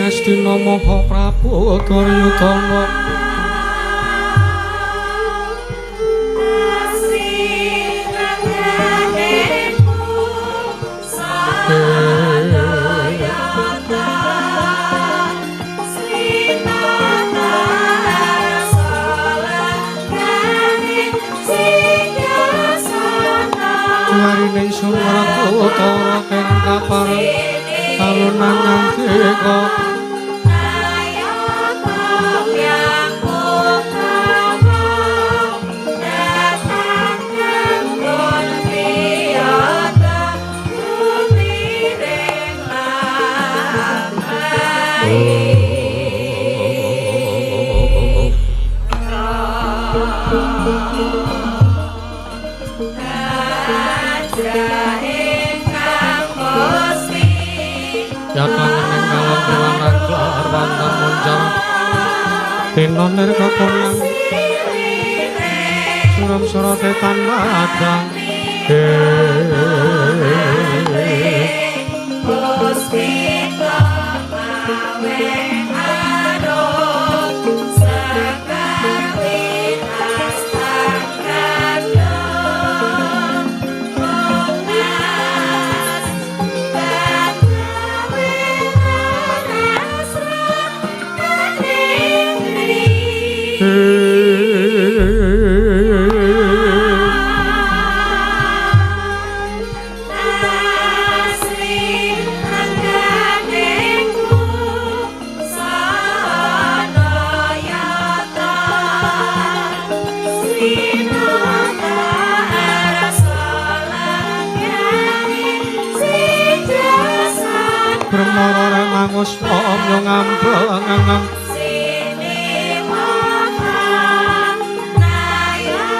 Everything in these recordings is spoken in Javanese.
Astina Maha Prabu Duryudana. Juarine ingsun Werkudara keng kapareng alunan ngandika. Dina nir kakonang suram sorote tan madang. Puspita mawe arum sekar winas tangkadung bongas kang gawe rasa kaningri. Brahmara mangus omyo ngambeng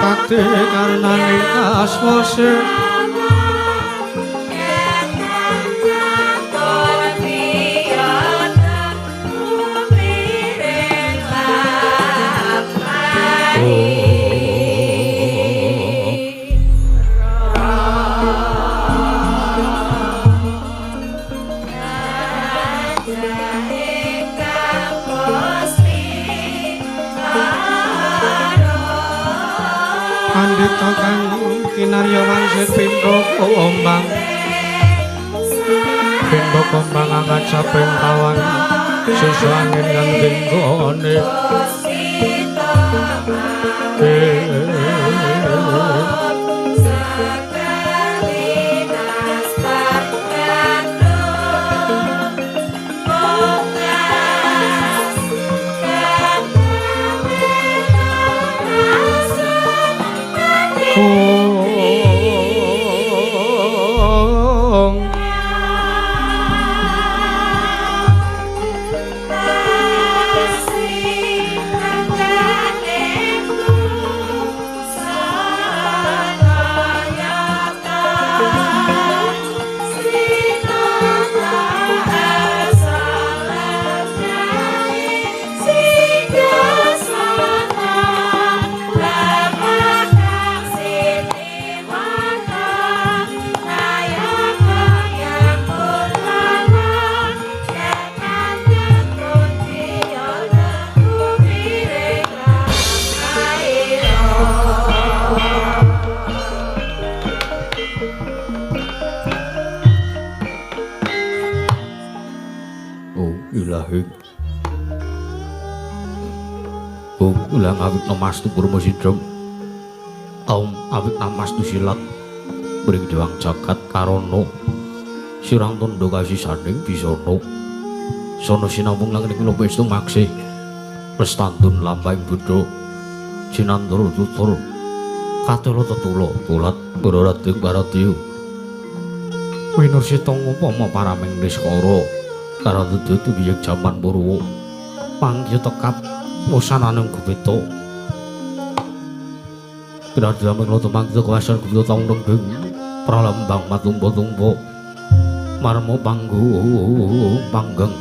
kate karnane kaswase. Pandhita kang kinarya wangsit pindha kombang pindha kombang angacaping tawang susu angin kang dinggone. ilahi. Om ulang awit namastu purmasidam. Om awit namastu silat. Mring dewang jagat karana. Sirang tandha kasisaning bisana. Sono sinawung langit kula pestu maksih. Lestantun lampahing buddha. Jinantur tutur. Katela tetula tulat bararading baradya. Winursita ngupama paraming niskara. Karandudu tubiyeng jaman purwa. Pangkya tekap wusananing gupita. Kinardilaming lata mangkita kawasan gupita taung nenggeng pralambang matumpa-tumpa marma panggung panggeng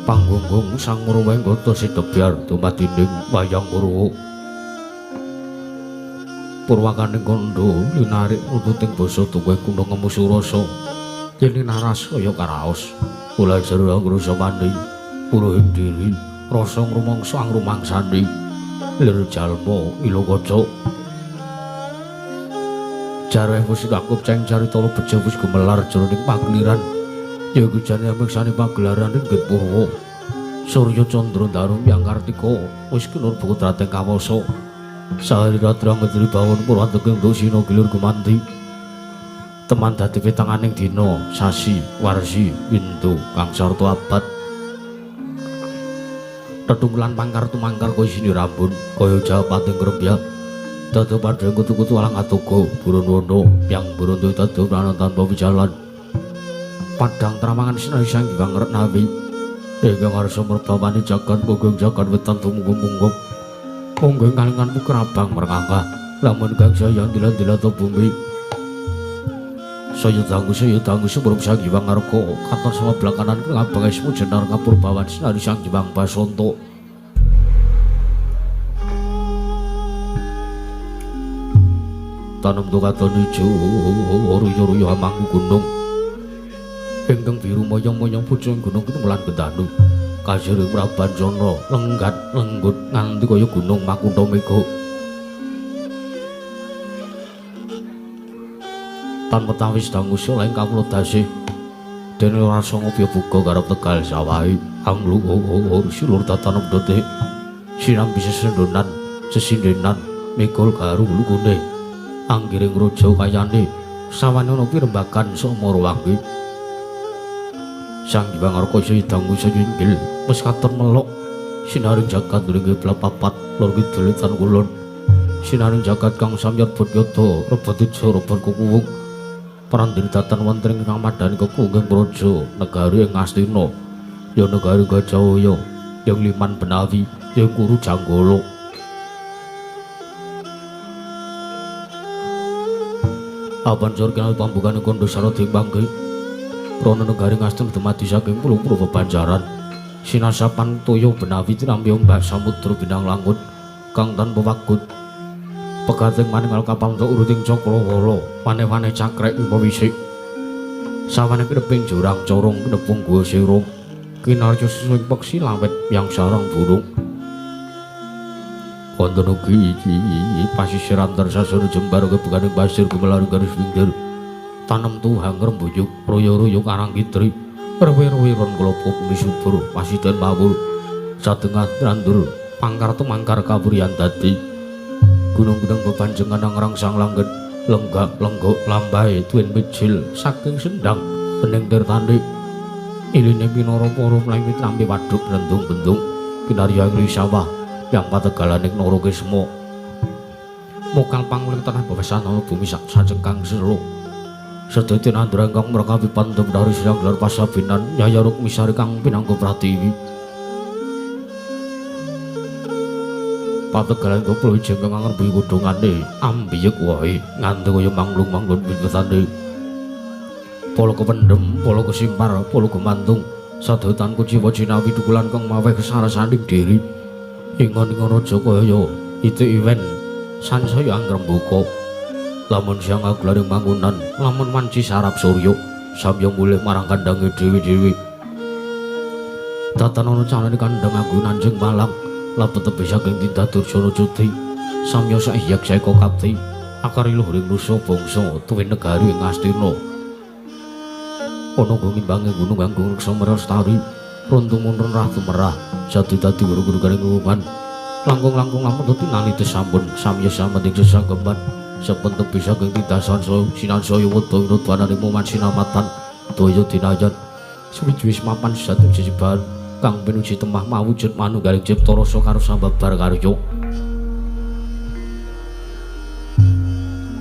panggunggung sang murwenggata sidebyar dumadining wayang purwa. Purwakaning kandha linarik rututing basa tuwuh kuna ngemu surasa yen naras kaya karaos kula jero angrasa mandi puruhing diri rasa ngrumangsa angrumangsani lir jalma ila kaca jareh wis kakup ceng carita bejo wis gumelar jroning pageliran ya iku jane miksani pagelaran inggih purwa surya candra daru yang kartika wis kinur putrating kawasa sahari ratra ngedri bawon purwanteking dosina gilur gumanti teman dadi pitanganing dina sasi warsi windu kang sarta abad tetunggulan pangkar tumangkar kaya sini rambun kaya japating krembyak dadi padhang kutu-kutu alang atoga burun wono yang burun dadi prana tanpa wijalan padhang tramangan sinai sang Hyang Retnawi ingkang ngarsa merbawani jagat munggung jagat wetan tumunggung-munggung munggung kalingan pukrabang merangkah lamun kang saya ndilan-ndilan bumi saya dangu sumurung Sang Hyang Ngarka katon sama belakanan ngabang esmu jenar kapurbawan sinari Sang Hyang Basanta. Tanem katon ijo ruya-ruya hamangku gunung ingkang biru moyong-moyong pucung gunung kinulan bendanu kasiri Prabancana lenggat lenggut nganti kaya gunung Makuntha Mega. Tanpa tawis dangu sila ing kawula dasih dene rasa ngopya buka garap tegal sawahe angluhur silur tatanem detik sinambi sesendonan sesindenan mikul garu lugune anggiring raja kayane sawane ana pirembagan sama wangi Sang Hyang Arka saya dangu saya inggil wis katon melok sinaring jagat ringge papat lor kidul tan kulon sinaring jagat kang samyar bot yada rebet ijo rebet kukuwung prandiri datan wonten ing kamadhan kekungging praja negari ing Ngastina ya negari Gajahwaya yang Liman Benawi yang Kuru Janggala. Apan surga pambukane kandha sarada ing panggih prana negari Ngastina dumadi saking puluh-puluh bebanjaran sinasapan toya benawi tinampi ombak samudra bintang langut kang tanpa wagut pegating maningal kapal untuk uruting cakrawala wane-wane cakrek wisik sawane kineping jurang corong kinepung gua sirung kinarya susuing peksi lawet yang sarang burung wonten ugi pasisir antar sasana jembar kebukaning pasir gumelar garis pinggir tanem tuhang rembuyuk royo-royo karang kitri rewe-rewe ron klopo bumi subur pasiden mawur satengah nandur pangkar tumangkar kawuryan dadi gunung-gunung bepanjengan ngrangsang langgeng lenggak lenggok lambahe tuwin mijil saking sendang bening tirtane iline pinara para mlayu tampi waduk blendung-bendung kinarya ing sawah yang pategalaning Narakesma mokal panguling tanah bebesan ana bumi sak sacengkang selo sedaya tinandra ingkang mrekapi pandhem dari siang gelar pasabinan Yaya Rukmisari kang pinangka pratiwi pategalan keplo ijeng kang ngrembuhi kudungane ambiyek wae nganti kaya manglung-manglung wit-witane pala kependhem pala kesimpar pala gumantung sadaya tan kuciwa jinawi dukulan kang maweh kesarasaning diri ingon-ingon raja kaya itik iwen sansaya angrembuka lamun siang aglaring mangunan lamun wanci sarap surya samya mulih marang kandange dhewe-dhewe tatan ana calane kandhang anggo nanjing malang labet tebih saking tindak Durjana Cuti samya sahyek saeka kapti akari luhuring nusa bangsa tuwin negari ing Ngastina ana nggo ngimbangi gunung kanggo reksa merestari Runtung munrun rah tumerah jati dadi guru-guru garing lulungan langkung-langkung lamun tinali sampun samya samending sesanggeman sampun tebi saking tindasan sinansaya wedha nudwanane muman sinamatan daya dinayan suwi-wis mapan sejati jejiban kang pinuji temah mawujud manunggaling cipta rasa karo sambabar karya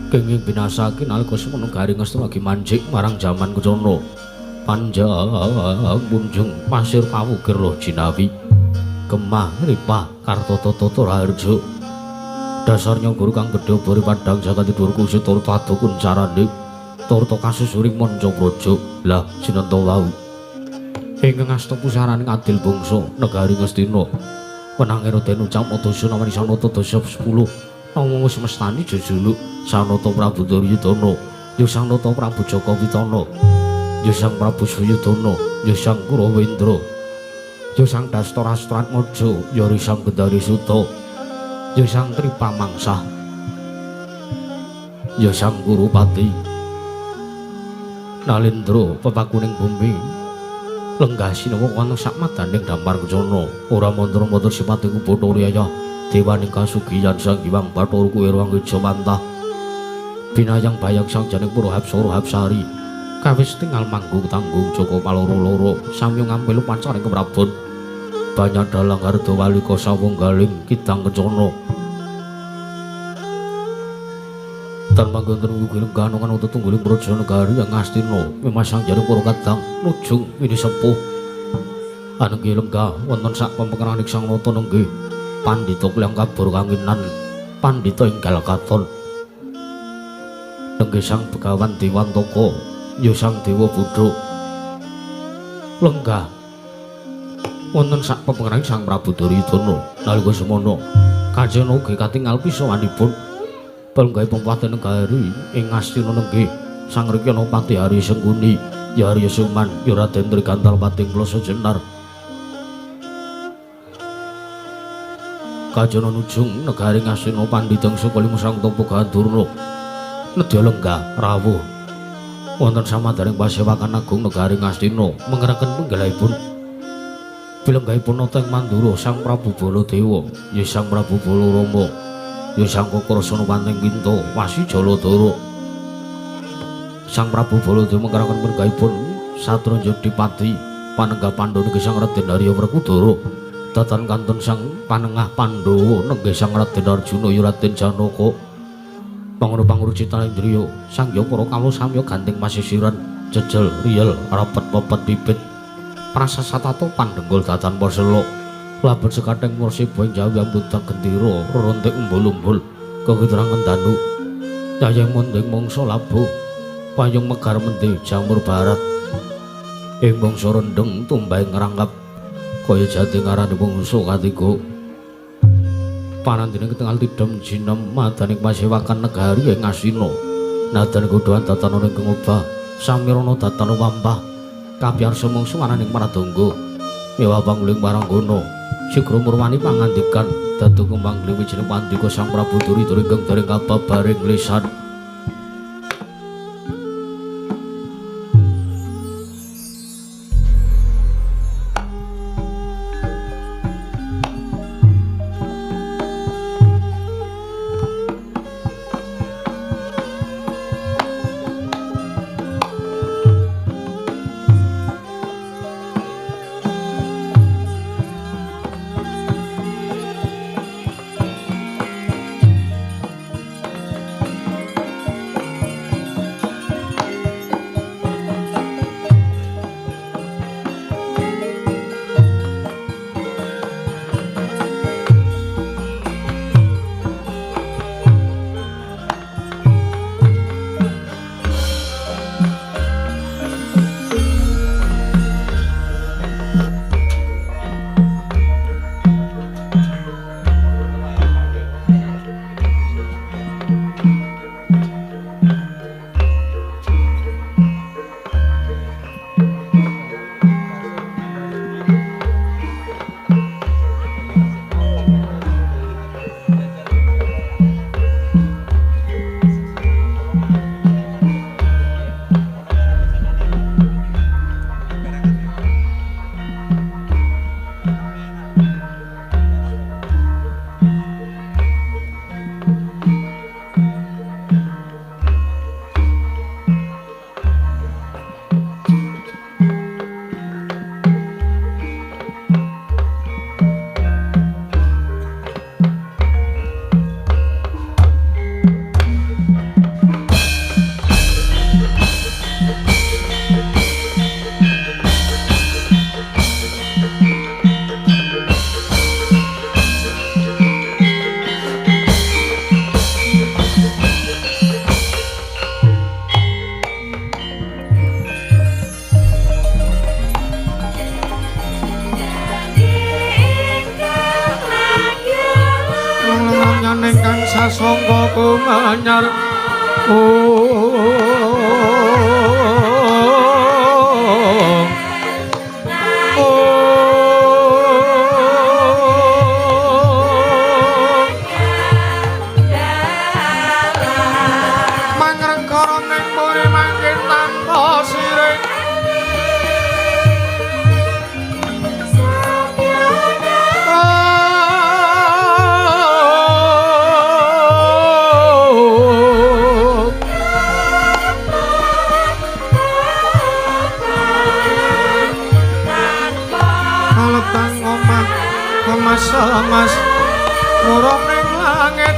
kenging binasake nalika semono garing Ngastina lagi manjik marang jaman kencana panjang munjung pasir pawukir loh jinawi gemah ripah kartata tata raharja dasarnya guru kang gedhe bori padhang jagat dhuwur kusut turta kuncarane turta kasusuring manca praja lah sinenta wau ingkang asta pusaraning adil bangsa negari Ngastina wenange Raden Ucap Madasa nawani sanata dasa 10 namung semestani jejuluk Sanata Prabu Duryudana ya Sanata Prabu Jaka Witana ya Sang Prabu Suyudana ya Sang Kurawendra ya Sang Dastarastratmaja ya Sang Gendari Suta ya Sang Tripamangsah ya Sang Kurupati Nalendra pepakuning bumi lenggah sinawa ana sakmadaning damar kencana ora mantra-mantra sipate kubathara yaya dewaning kasugiyan Sang Hyang Bathara Kuwera Anggeja binayang bayang sang janing pura hapsara hapsari kawis tinggal manggung tanggung Joko paloro-loro samya ngampil pancaring keprabon banyak dalang harda walika sawunggaling kidang kencana tan manggon wugi lenggah ana tetungguling praja negari Ngastina memasang jaring para kadang nujung wini sepuh anenggi lenggah wonten sak pempekeran Sang Nata nenggih pandhita kliyang kabur kanginan pandhita enggal katon nenggih Sang Begawan Dewantaka ya Sang Dewa Budha lenggah wonten sak pempekeran Sang Prabu Duryudana nalika semana kajena ugi katingal pisawanipun palenggahe pempate negari ing Ngastina nenggih Sang Rikyana Pati Hari Sengkuni ya Arya Suman ya Raden Trigantal Pating Plasa Jenar kajana nujung negari Ngastina pandhita saka lima Sang Tapa Gandurna nedya lenggah rawuh wonten samadaring pasewakan agung negari Ngastina mengeraken penggalihipun pilenggahipun nata ing Mandura Sang Prabu Baladewa ya Sang Prabu Balarama ya Sang Kakrasana Panting Pinta Wasi Jaladara Sang Prabu Baladewa mengeraken penggalihipun Satranja Dipati panenggah Pandhawa nenggih Sang Raden Arya Werkudara datan kantun Sang Panengah Pandhawa nenggih Sang Raden Arjuna ya Raden Janaka pangono pangrucita indriya sang ya para kawula samya ganting pasisiran jejel riyel rapet pepet pipit prasasatata pandhenggul datan pasela labet sekatheng mursiba ing jawi ambudak gendera rerentik umbul-umbul kekitrang kendanu yayeng munding mangsa labuh payung megar mendhe jamur barat ing bangsa rendheng tumbahing ngrangkap kaya jati ngarani bangsa katiga panandene ketingal tidhem jinem madaning pasewakan negari ing Ngastina nadan godhoan datan ana ing obah samirana datan wampah kapiyarsa mangsa maraning Pradangga mewah pangling paranggana sigra murwani pangandikan dadu kembang wijine pandika Sang Prabu Duryudana ingkang dereng kababaring lisan. Sasongko kumanyar. Mangrengkara ning puri mangkin tanpa siring. Kaleptang omah kemas-emas murup ning langit.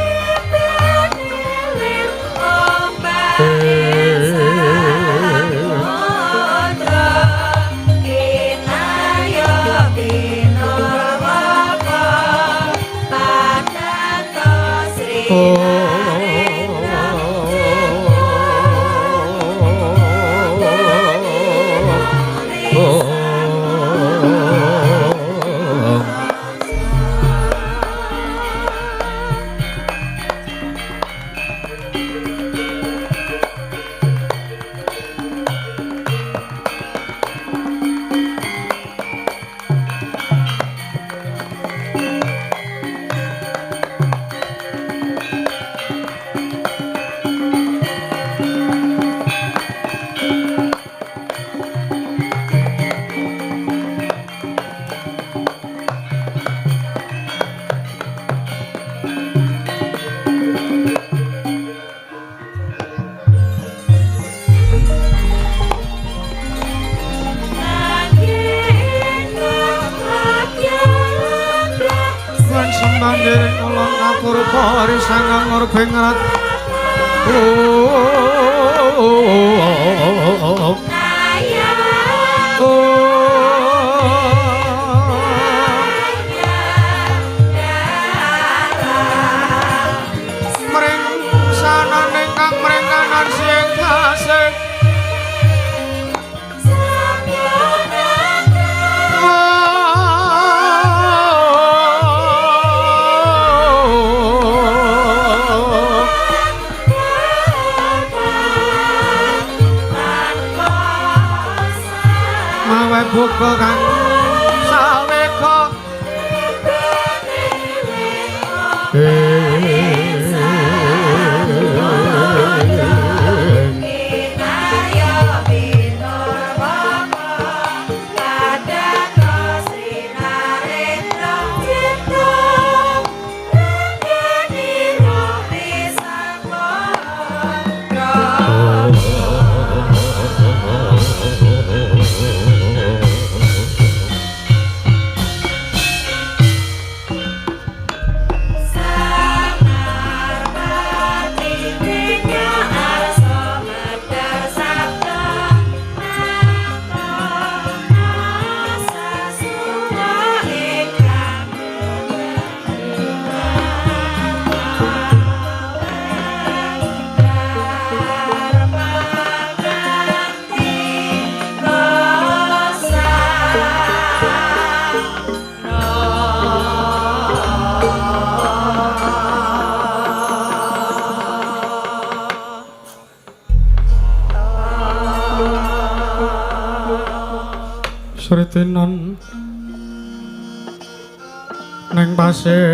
Sritinan neng pasewakan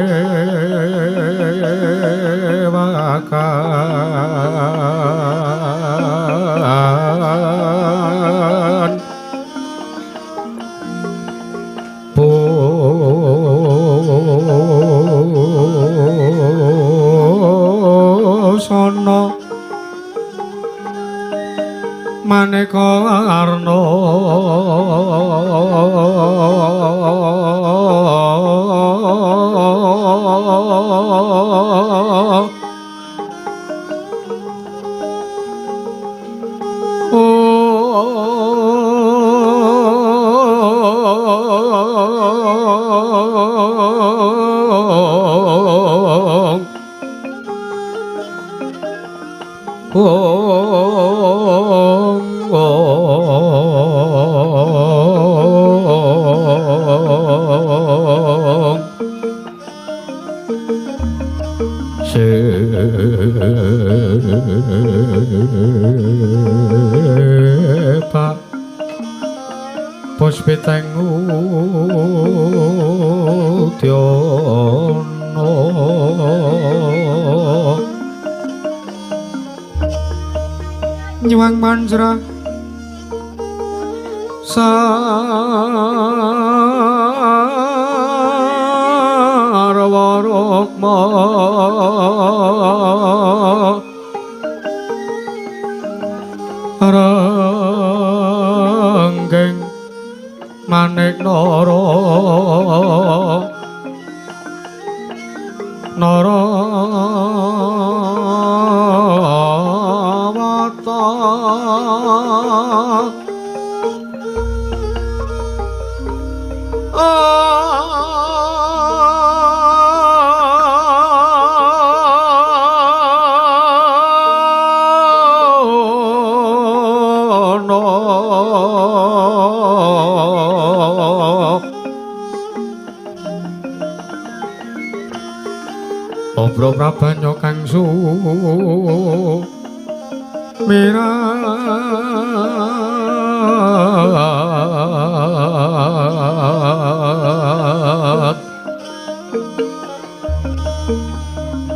busana maneka warna. Om. Puspiteng udyana nyuwang manjra sarwa rukma ranggeng manik nara nara wata Obro prabanya kang sumirat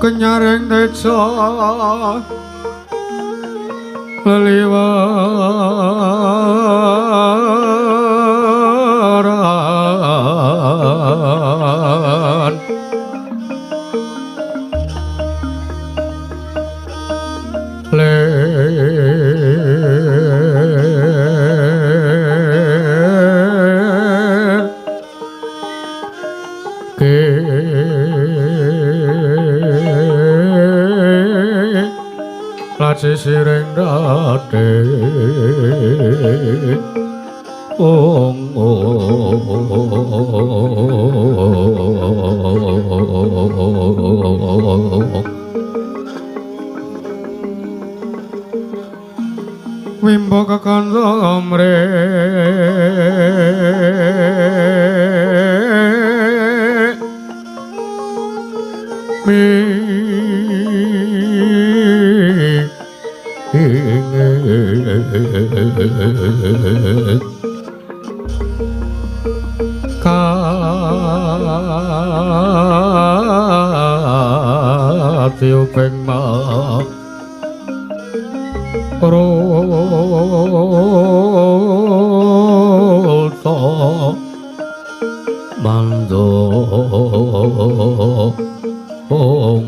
kenyaring teja leliwaran ler ke laci siring dade ong Wimbo kekandha mre mi katiuping ma Rota mando ong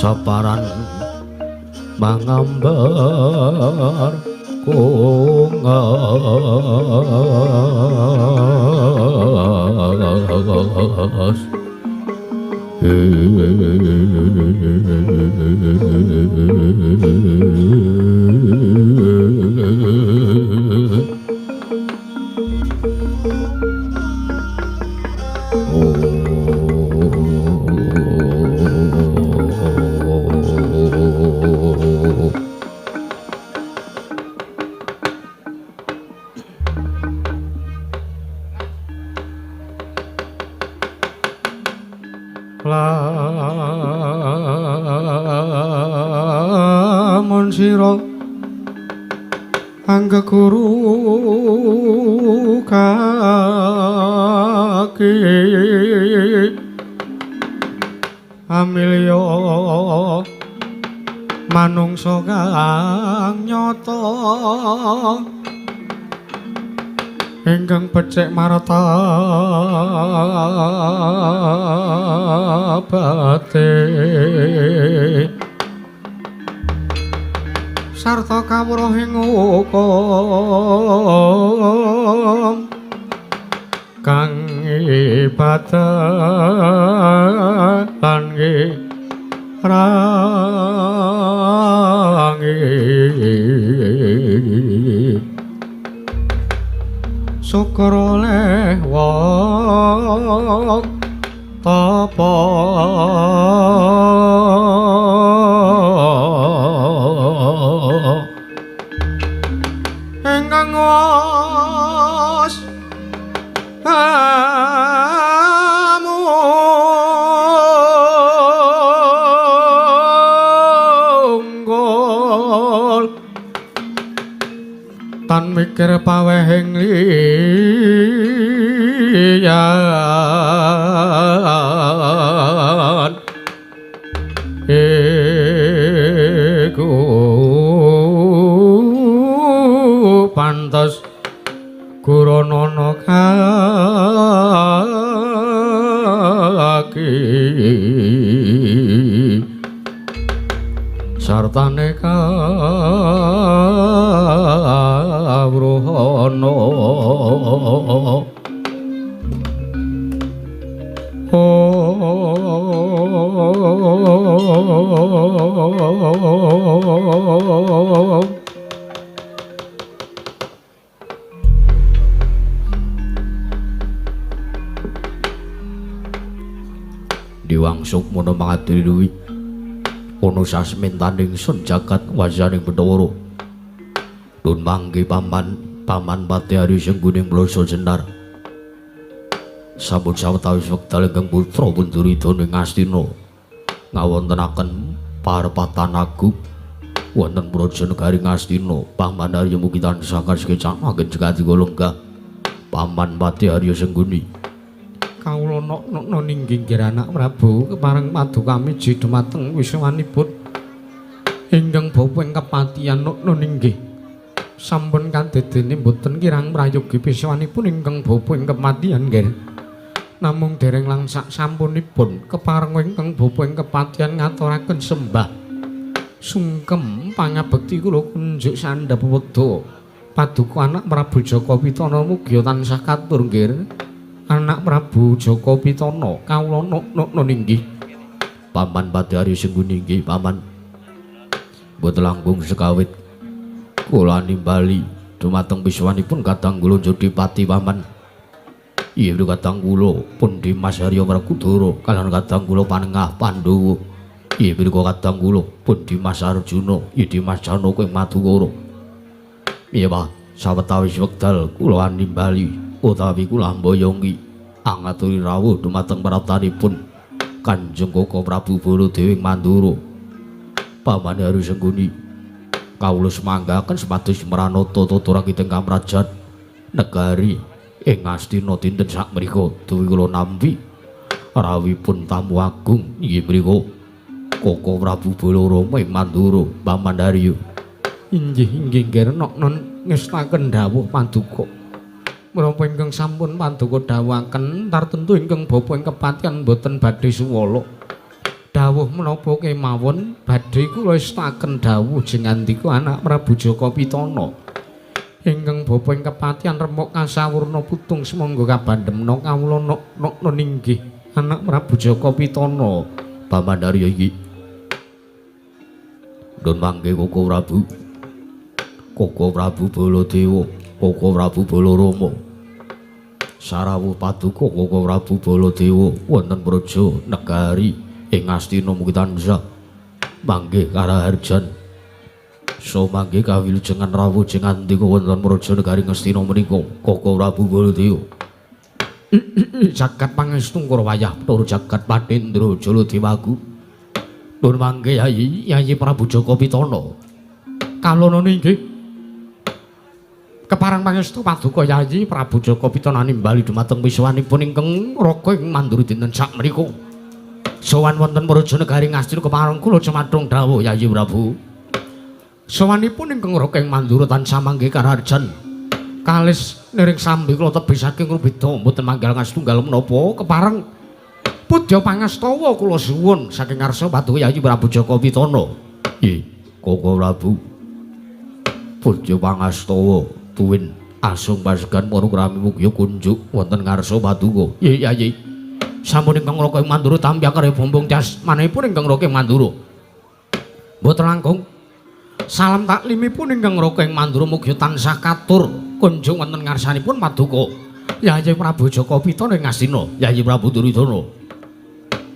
Saparan mangambar kungas Lamun sira anggeguru kaki amilya manungsa kang nyata ingkang becik martabate sarta kawruhing hukum kang ibadah lan ngirangi syukur oleh wong tapa. Tan mikir pawehing liyan iku pantes guronono kaki sartane kawruhana. Diwang Sukmana mangadili ana sasmintaning sun jagat wajaning Bathara. Dun mangke paman paman Pati Arya Sengguning Mlasa Jenar. Sampun sawetawis wekdal ingkang putra Punduridana ing Astina ngawontenaken parepatan agung wonten praja negari Ngastina. Paman Arya mugi tansah kaskecan anggen jegati lenggah Paman Pati Arya Sengguni. Kawula nok-nokna ninggih anak Prabu kepareng paduka miji dumateng wiswanipun ingkang bapa ing kepatihan nokna ninggih. Sampun kadedene mboten kirang prayogi piswanipun ingkang bapa ing kepatihan nggih. Namung dereng langsak sampunipun kepareng ingkang bapa ing kepatihan ngaturaken sembah sungkem pangabekti kula kunjuk sandhap wedha paduka anak Prabu Jaka Pitana mugi tansah katur nggih. Anak Prabu Jaka Pitana kawula nok-nokna ninggih. Paman Pati Arya Sengguni inggih paman. Mboten langkung sekawit kula nimbali dumateng piswanipun kadang kula njodi pati paman. Iya kadang kula pun Dimas Arya Werkudara kaliyan kadang kula Panengah Pandhawa. Iya kadang kula pun Dimas Arjuna, iya Dimas Janaka ing Madukara. Iya Pak, sawetawis wekdal kula nimbali utawi kula mboyongi angaturi rawuh dumateng praptanipun Kanjeng Koko Prabu Baladewa ing Mandura. Paman Arya Sengguni kawula semanggaken supados mranata tata rakiteng kamrajan negari ing Ngastina dinten sakmrika duwi kula nampi rawuhipun tamu agung inggih mriku Koko Prabu Balarama ing Mandura. Paman Arya inggih inggih nggih noknon ngestaken dawuh paduka. Menapa ingkang sampun paduka dawuhaken tartemtu ingkang bapa ing kepatihan mboten badhe suwala. Dawuh menapa kemawon badhe kula estaken dawuh jengandika anak Prabu Jaka Pitana. Ingkang bapa ing kepatihan remuk kasawurna putung semangga kabandhemna kawula nok-nokna ninggih anak Prabu Jaka Pitana. Paman Arya iki. Dun mangke Koko Prabu. Koko Prabu Baladewa, Koko Prabu Balarama. Sarawuh paduka Koko Prabu Baladewa wonten praja negari ing Ngastina mugi tansah manggih karaharjan. So mangke kawilujengan rawuh jengandika wonten praja negari Ngastina menika Koko Prabu Baladewa. Jagat pangestu wayah tur jagat Patendra Jaladewaku. Nur mangke Yayi Yayi Prabu Jaka Pitana. Kalonane inggih. Kepareng pangestu paduka Yayi Prabu Jaka Pitana nimbali dumateng wiswanipun ingkang raga ing Mandura dinten sakmenika. Sowan wonten praja negari Ngastina kepareng kula cumatung dawuh Yayi Prabu. Sowanipun ingkang raga ing Mandura tansah manggih karaharjan. Kalis niring sambi kula tebih saking rubeda mboten manggal ngastunggal menapa kepareng pudya pangastawa kula suwun saking ngarsa paduka Yayi Prabu Jaka Pitana. Nggih, Koko Prabu. Pudya pangastawa tuwin asung pasegan para krami mugi kunjuk wonten ngarsa paduka. Nggih, Yayi. Sampun ingkang raga ing Mandura tampi akare bombong jas manahipun ingkang raga ing Mandura. Mboten langkung salam taklimipun ingkang raga ing Mandura mugi tansah katur kunjung wonten ngarsanipun paduka Yayi Prabu Jaka Pitana ing Ngastina. Yayi Prabu Duryudana.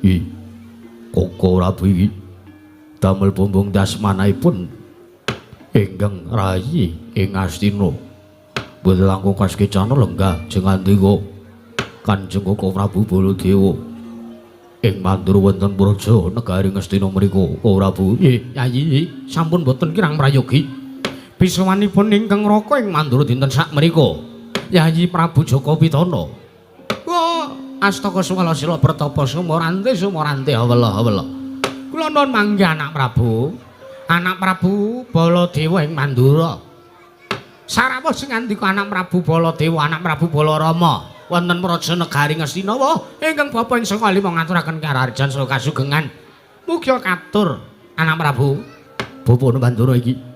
Nggih. Koko Prabu iki damel bombong das manahipun ingkang rayi ing Ngastina. Mboten langkung kaskecana lenggah jengandika Kanjeng Koko Prabu Baladewa ing Mandura wonten praja negari Ngastina mriku. Koko Prabu. Nggih, Yayi, sampun mboten kirang prayogi. Pisuwanipun ingkang Raka ing Mandura dinten sakmenika. Yayi Prabu Jaka Pitana. Wah, astaka swala sila pertapa sumorante sumorante hawela hawela. Kula nuwun manggih anak Prabu. Anak Prabu Baladewa ing Mandura. Sarawuh sing ngandika anak Prabu Baladewa, anak Prabu Balarama wonten Praja Negari Ngastina wah ingkang bapa ing saka lima ngaturaken karaharjan saha kasugengan. Mugia katur anak Prabu. Bapa Mandura iki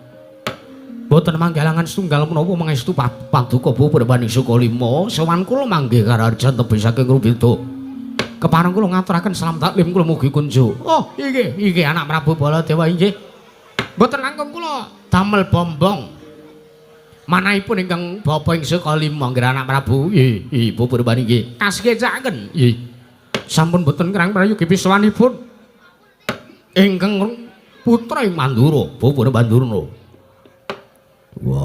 boten manggalangan setunggal menapa mangestu paduka bapa Pandhi Sukalima sowan kula manggih karaharjan tebih saking Rubeda. Kepareng kula ngaturaken salam taklim kula mugi kunjuk. Oh, inggih, inggih anak Prabu Baladewa inggih. Boten langkung kula damel bombong. Manahipun ingkang bapa ing Sukalima nggih anak Prabu. Nggih, nggih bapa Pandhi nggih. Kasekecakaken. Nggih. Sampun boten kirang prayogi pisuwanipun ingkang putra ing Mandura, bapa Mandura. Wah.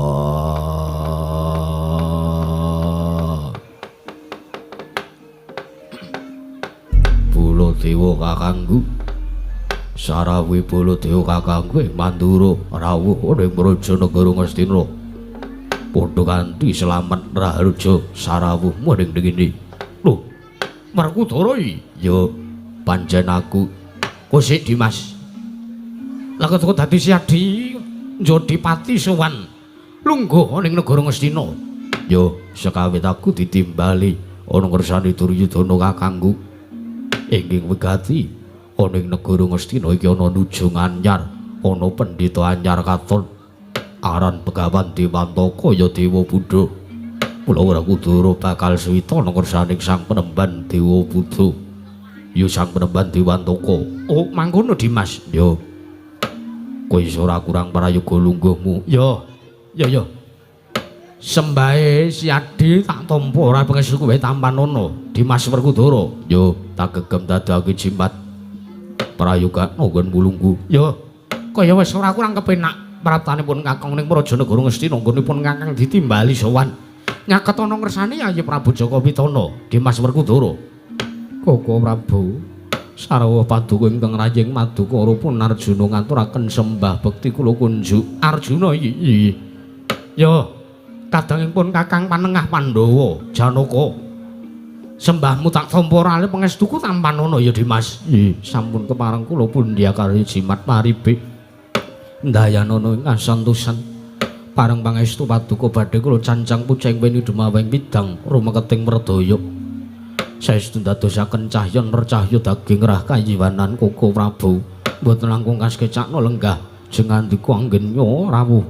Baladewa kakangku. Sarawi Baladewa kakangku ing Mandura rawuh ning Praja Negara Ngastina. Padha kanthi slamet raharja sarawuhmu ning ngene. Lho, Werkudara iki? Ya, pancen aku. Kosik Dimas. Lah kok dadi siadi Jodipati sowan lungguh ning negara Ngastina. Ya, sekawit aku ditimbali ana ngersane Duryudana kakangku. Ingkang wigati ana ing negara Ngastina iki ana nujung anyar, ana pendhita anyar katon. Aran Begawan Dewantaka ya Dewa Buddha. Mula Werkudara bakal suwita ana ngersane Sang Penemban Dewa Buddha. Ya Sang Penemban Dewantaka. Oh, mangkono Dimas. Ya. Kowe iso ora kurang prayoga lungguhmu. Ya. Ya ya. Sembahe siadi tak tampa ora pangestu kowe tampanono Dimas Werkudara. Ya, tak gegem dadake jimat. Prayoga nggon lungguh. Ya. Kaya wis ora kurang kepenak praptanipun kakang ning Praja Negara Ngastina nggonipun kakang ditimbali sowan. Nyaket ana ngersane Yayi Prabu Jaka Pitana Dimas Werkudara. Koko Prabu sarawuh paduka ingkang raying maduka rupun Arjuna ngaturaken sembah bekti kula kunjuk. Arjuna iki. Ya, kadangipun kakang panengah Pandhawa Janaka. Sembahmu tak tampa ora pangestuku tampanono ya Dimas. Nggih, sampun kepareng kula pundi akarya jimat paribe. Ndayanono ing kasantosan. Pareng pangestu paduka badhe kula cancang puceng weni dumaweng pidang rumeketing merdaya. Saestu ndadosaken cahya nercahya daging rah kayiwanan Koko Prabu. Mboten langkung kasekecakna lenggah jeng ngandika anggenya rawuh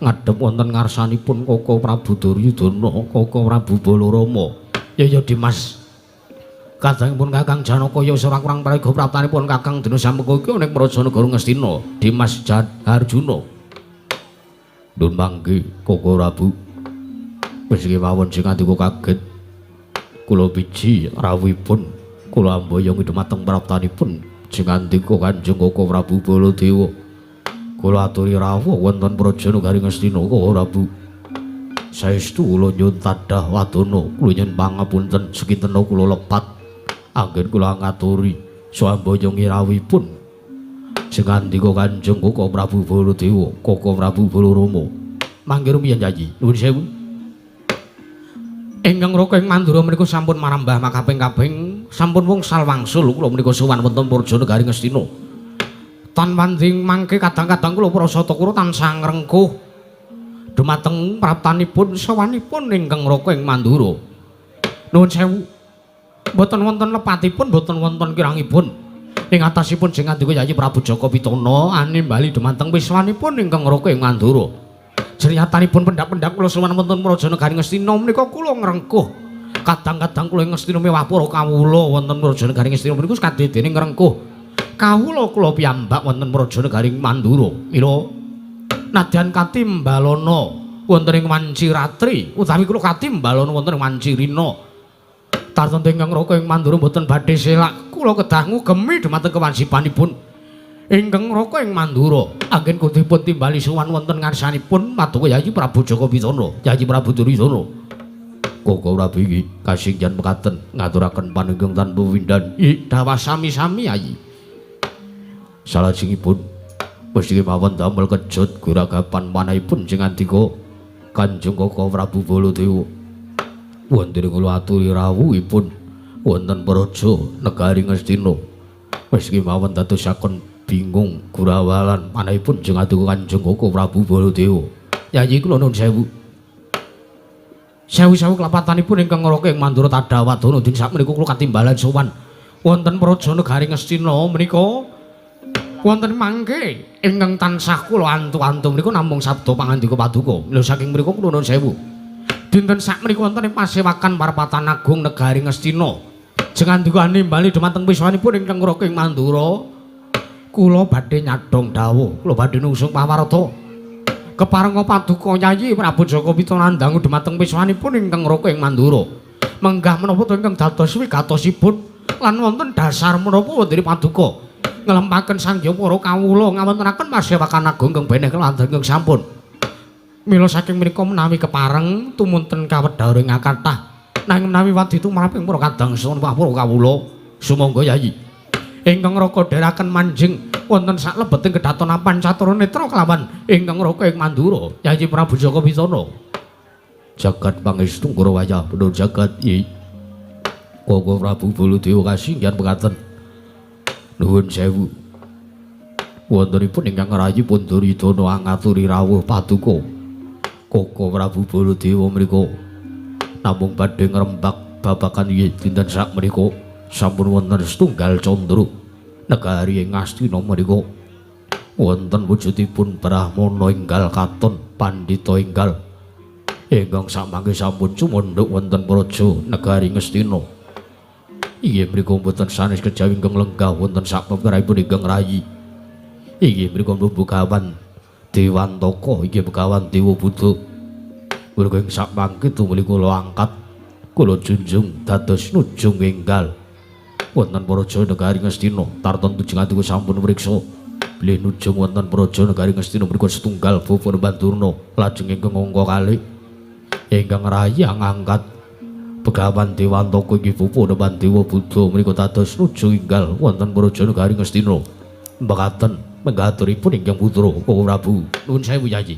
ngadhep wonten ngarsanipun Koko Prabu Duryudana, Koko Prabu Balarama. Ya ya Dimas. Kadangipun Kakang Janaka ya ora kurang prayoga praptanipun Kakang dina samengko iki ning Praja Negara Ngastina, Dimas Arjuna. Ndun mangke Koko Prabu. Wis kemawon sing ngandika kaget. Kula biji rawuhipun kula amboyong dumateng praptanipun sing ngandika Kanjeng Koko Prabu Baladewa. Kula aturi rawuh wonten Praja Negari Ngastina Koko Prabu. Saestu kula nyuwun tadah wadana, kula nyuwun pangapunten sekintena kula lepat anggen kula ngaturi swamboyong rawuhipun sing ngandika Kanjeng Koko Prabu Baladewa, Koko Prabu Balarama. Mangke rumiyin Yayi, nuwun sewu. Ingkang Raka ing Mandura menika sampun marambah makaping-kaping, sampun wungsal wangsul kula menika sowan wonten Praja Negari Ngastina. Tan wanding mangke kadang-kadang kula prasata kula tansah ngrengkuh dumateng praptanipun sowanipun ingkang Raka ing Mandura. Nuwun sewu. Mboten wonten lepatipun, mboten wonten kirangipun. Ing atasipun sing ngandika Yayi Prabu Jaka Pitana animbali dumateng wiswanipun ingkang Raka ing Mandura. Jeriyatanipun pendhak-pendhak kula sowan wonten Praja Negari Ngastina menika kula ngrengkuh. Kadang-kadang kula ing Ngastina mewah para kawula wonten Praja Negari Ngastina menika kadedene ngrengkuh. Kawula kula piyambak wonten Praja Negari Mandura. Mila nadyan katimbalana wonten ing wanci ratri utawi kula katimbalana wonten ing wanci rina. Tartemtu ingkang Raka ing Mandura mboten badhe selak kula kedah ngugemi dumateng kewajibanipun ingkang Raka ing Mandura. Anggen kudipun timbali sowan wonten ngarsanipun maduka Yayi Prabu Jaka Pitana, Yayi Prabu Duryudana. Koko Prabu iki kasinggihan mekaten ngaturaken panunggung tanpa windhan. Ih, dawah sami-sami Yayi. Salajengipun Mesti mawon damel kejut guragapan manahipun sing ngandika Kanjeng Koko Prabu Baladewa. Wonten kula aturi rawuhipun wonten praja negari Ngastina. Meski mawon dadosaken bingung gurawalan manahipun sing ngandika Kanjeng Koko Prabu Baladewa. Yayi kula nuwun sewu. Sewu-sewu kelapatanipun ingkang ngraka ing Mandura Tadawadana din sakmenika kula katimbalan sowan wonten praja negari Ngastina menika. Wonten mangke ingkang tansah kula antu-antu menika namung sabda pangandika paduka. Lha saking mriku kula nuwun sewu. Dinten sakmenika wonten ing pasewakan Parpatan Agung negari Ngastina. Jengandika nimbali dumateng piswanipun ingkang ngraka ing Mandura. Kula badhe nyadhong dawuh, kula badhe nungsung pawarta. Keparenga paduka Yayi Prabu Jaka Pitana ndangu dumateng piswanipun ingkang ngraka ing Mandura. Menggah menapa to ingkang dados wigatosipun lan wonten dasar menapa wonten paduka nglempaken Sang Hyang para kawula ngawontenaken pasewakan agung ingkang beneh kelandan ingkang sampun. Mila saking menika menawi kepareng tumunten kawedhar ing kathah nanging menawi wadi tumrap ing para kadang saha para kawula sumangga Yayi ingkang raka dherekaken manjing wonten saklebeting kedhaton Pancatura Netra kelawan ingkang raka ing Mandura Yayi Prabu Jaka Pitana. Jagat pangestu Ngurawaya bener jagat Yi. Koko Prabu Baladewa kasinggihan pekaten. Nuwun sewu. Wontenipun ingkang ngrayi pun Duryudana angaturi rawuh paduka. Koko Prabu Baladewa mriku namung badhe ngrembak babagan yen dinten sakmenika sampun wonten setunggal candra negari ing Ngastina mriku. Wonten wujudipun brahmana enggal katon pandhita enggal ingkang samangke sampun cumundhuk wonten praja negari Ngastina. Inggih mriku mboten sanes kejawi ingkang lenggah wonten sakpeperaipun ingkang rayi. Inggih mriku begawan Dewantaka, inggih begawan Dewa Buddha. Mriku ing sakmangke tumuli kula angkat kula junjung dados nujung enggal wonten praja negari Ngastina. Tarton tujung atiku sampun mriksa bilih nujung wonten praja negari Ngastina mriku setunggal bapa Bandurna lajeng ingkang angka kalih ingkang rayi angkat Begawan Dewantaka inggih bapa Dewa Buddha menika dados nuju enggal wonten praja negari Ngastina. Mekaten menggaturipun ingkang putra Koko Prabu. Nuwun sewu Yayi.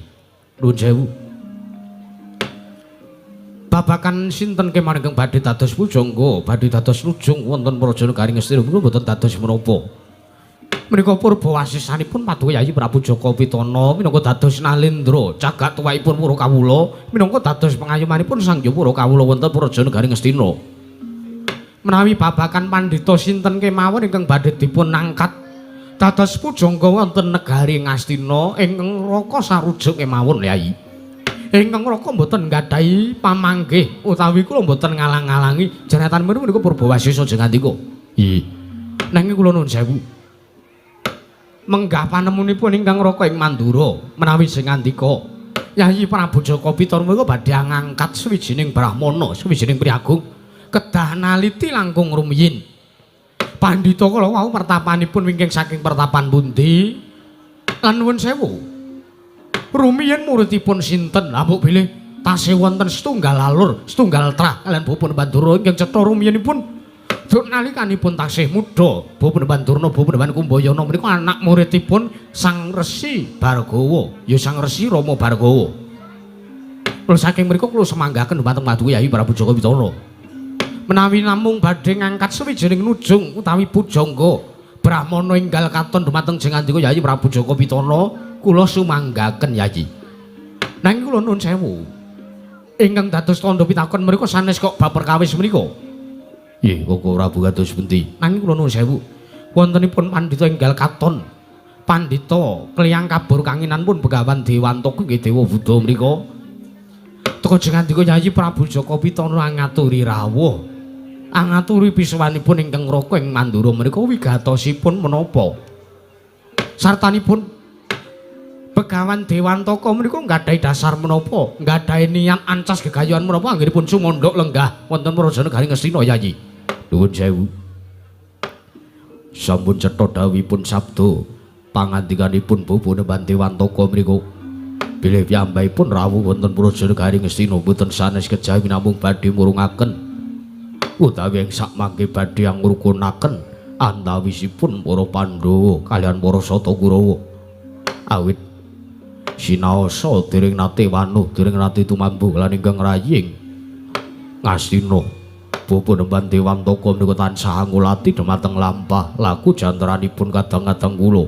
Nuwun sewu. Babakan sinten kemawon ingkang badhe dados pujangga, badhe dados nujung wonten praja negari Ngastina menika mboten dados menapa. Menika purbawasisanipun paduka Yayi Prabu Jaka Pitana minangka dados Nalendra, cagak tuwaipun para kawula minangka dados pengayomanipun Sang Hyang para kawula wonten praja negari Ngastina. Menawi babakan pandhita sinten kemawon ingkang badhe dipun angkat dados pujangga wonten negari Ngastina ingkang raka sarujuk kemawon Yayi. Ingkang raka mboten nggadahi pamanggih utawi kula mboten ngalang-alangi jeratan menika purbawasisa jengandika. Nggih. Nanging kula nuwun sewu. Menggah panemunipun ingkang raka ing Mandura menawi sing ngandika Yayi Prabu Jaka Pitana menika badhe ngangkat sawijining brahmana, sawijining priyagung kedah naliti langkung rumiyin. Pandhita kala wau pertapanipun wingking saking pertapan pundi? Lan nuwun sewu. Rumiyin muridipun sinten? Lah mbok bilih tasih wonten setunggal alur, setunggal trah kaliyan Bapak Bandura ingkang cetha rumiyinipun duk nalikanipun tasih muda, Bapak Bandurna, Bapak Kumbayana menika anak muridipun Sang Resi Bargawa, ya Sang Resi Rama Bargawa. Kula saking mriku kula semanggaken dhumateng paduka Yayi Prabu Jaka Pitana. Menawi namung badhe ngangkat sawijining nujung utawi pujangga brahmana enggal katon dhumateng jengandika Yayi Prabu Jaka Pitana, kula sumanggaken Yayi. Nanging kula nuwun sewu. Ingkang dados tandha pitakon mriku sanes kok bab perkawis menika. Nggih, Koko Prabu kados pundi? Nanging kula nuwun sewu. Wontenipun pandhita enggal katon. Pandhita kliyang kabur kanginan pun Begawan Dewantaka nggih Dewa Buddha mriku. Teka jengandika Yayi Prabu Jaka Pitana ngaturi rawuh. Angaturi pisuwanipun ingkang raka ing Mandura menika wigatosipun menapa? Sartanipun Begawan Dewantaka menika nggadahi dasar menapa? Nggadahi niat ancas gegayuhan menapa anggenipun sumandhuk lenggah wonten praja negari Ngastina Yayi? Nuwun sewu. Sampun cetha dawuhipun sabda pangandikanipun Bapak Dewantaka mriku. Bilih piyambakipun rawuh wonten praja negari Ngastina mboten sanes kejawi namung badhe murungaken utawi ing sakmangke badhe angrukunaken antawisipun para Pandhawa kaliyan para Sata Kurawa. Awit sinaosa dereng nate wanuh, dereng nate tumambuh lan ingkang raying Ngastina. Bapa Nemban Dewantaka menika tansah ngulati dhumateng lampah laku jantaranipun kadang-kadang kula.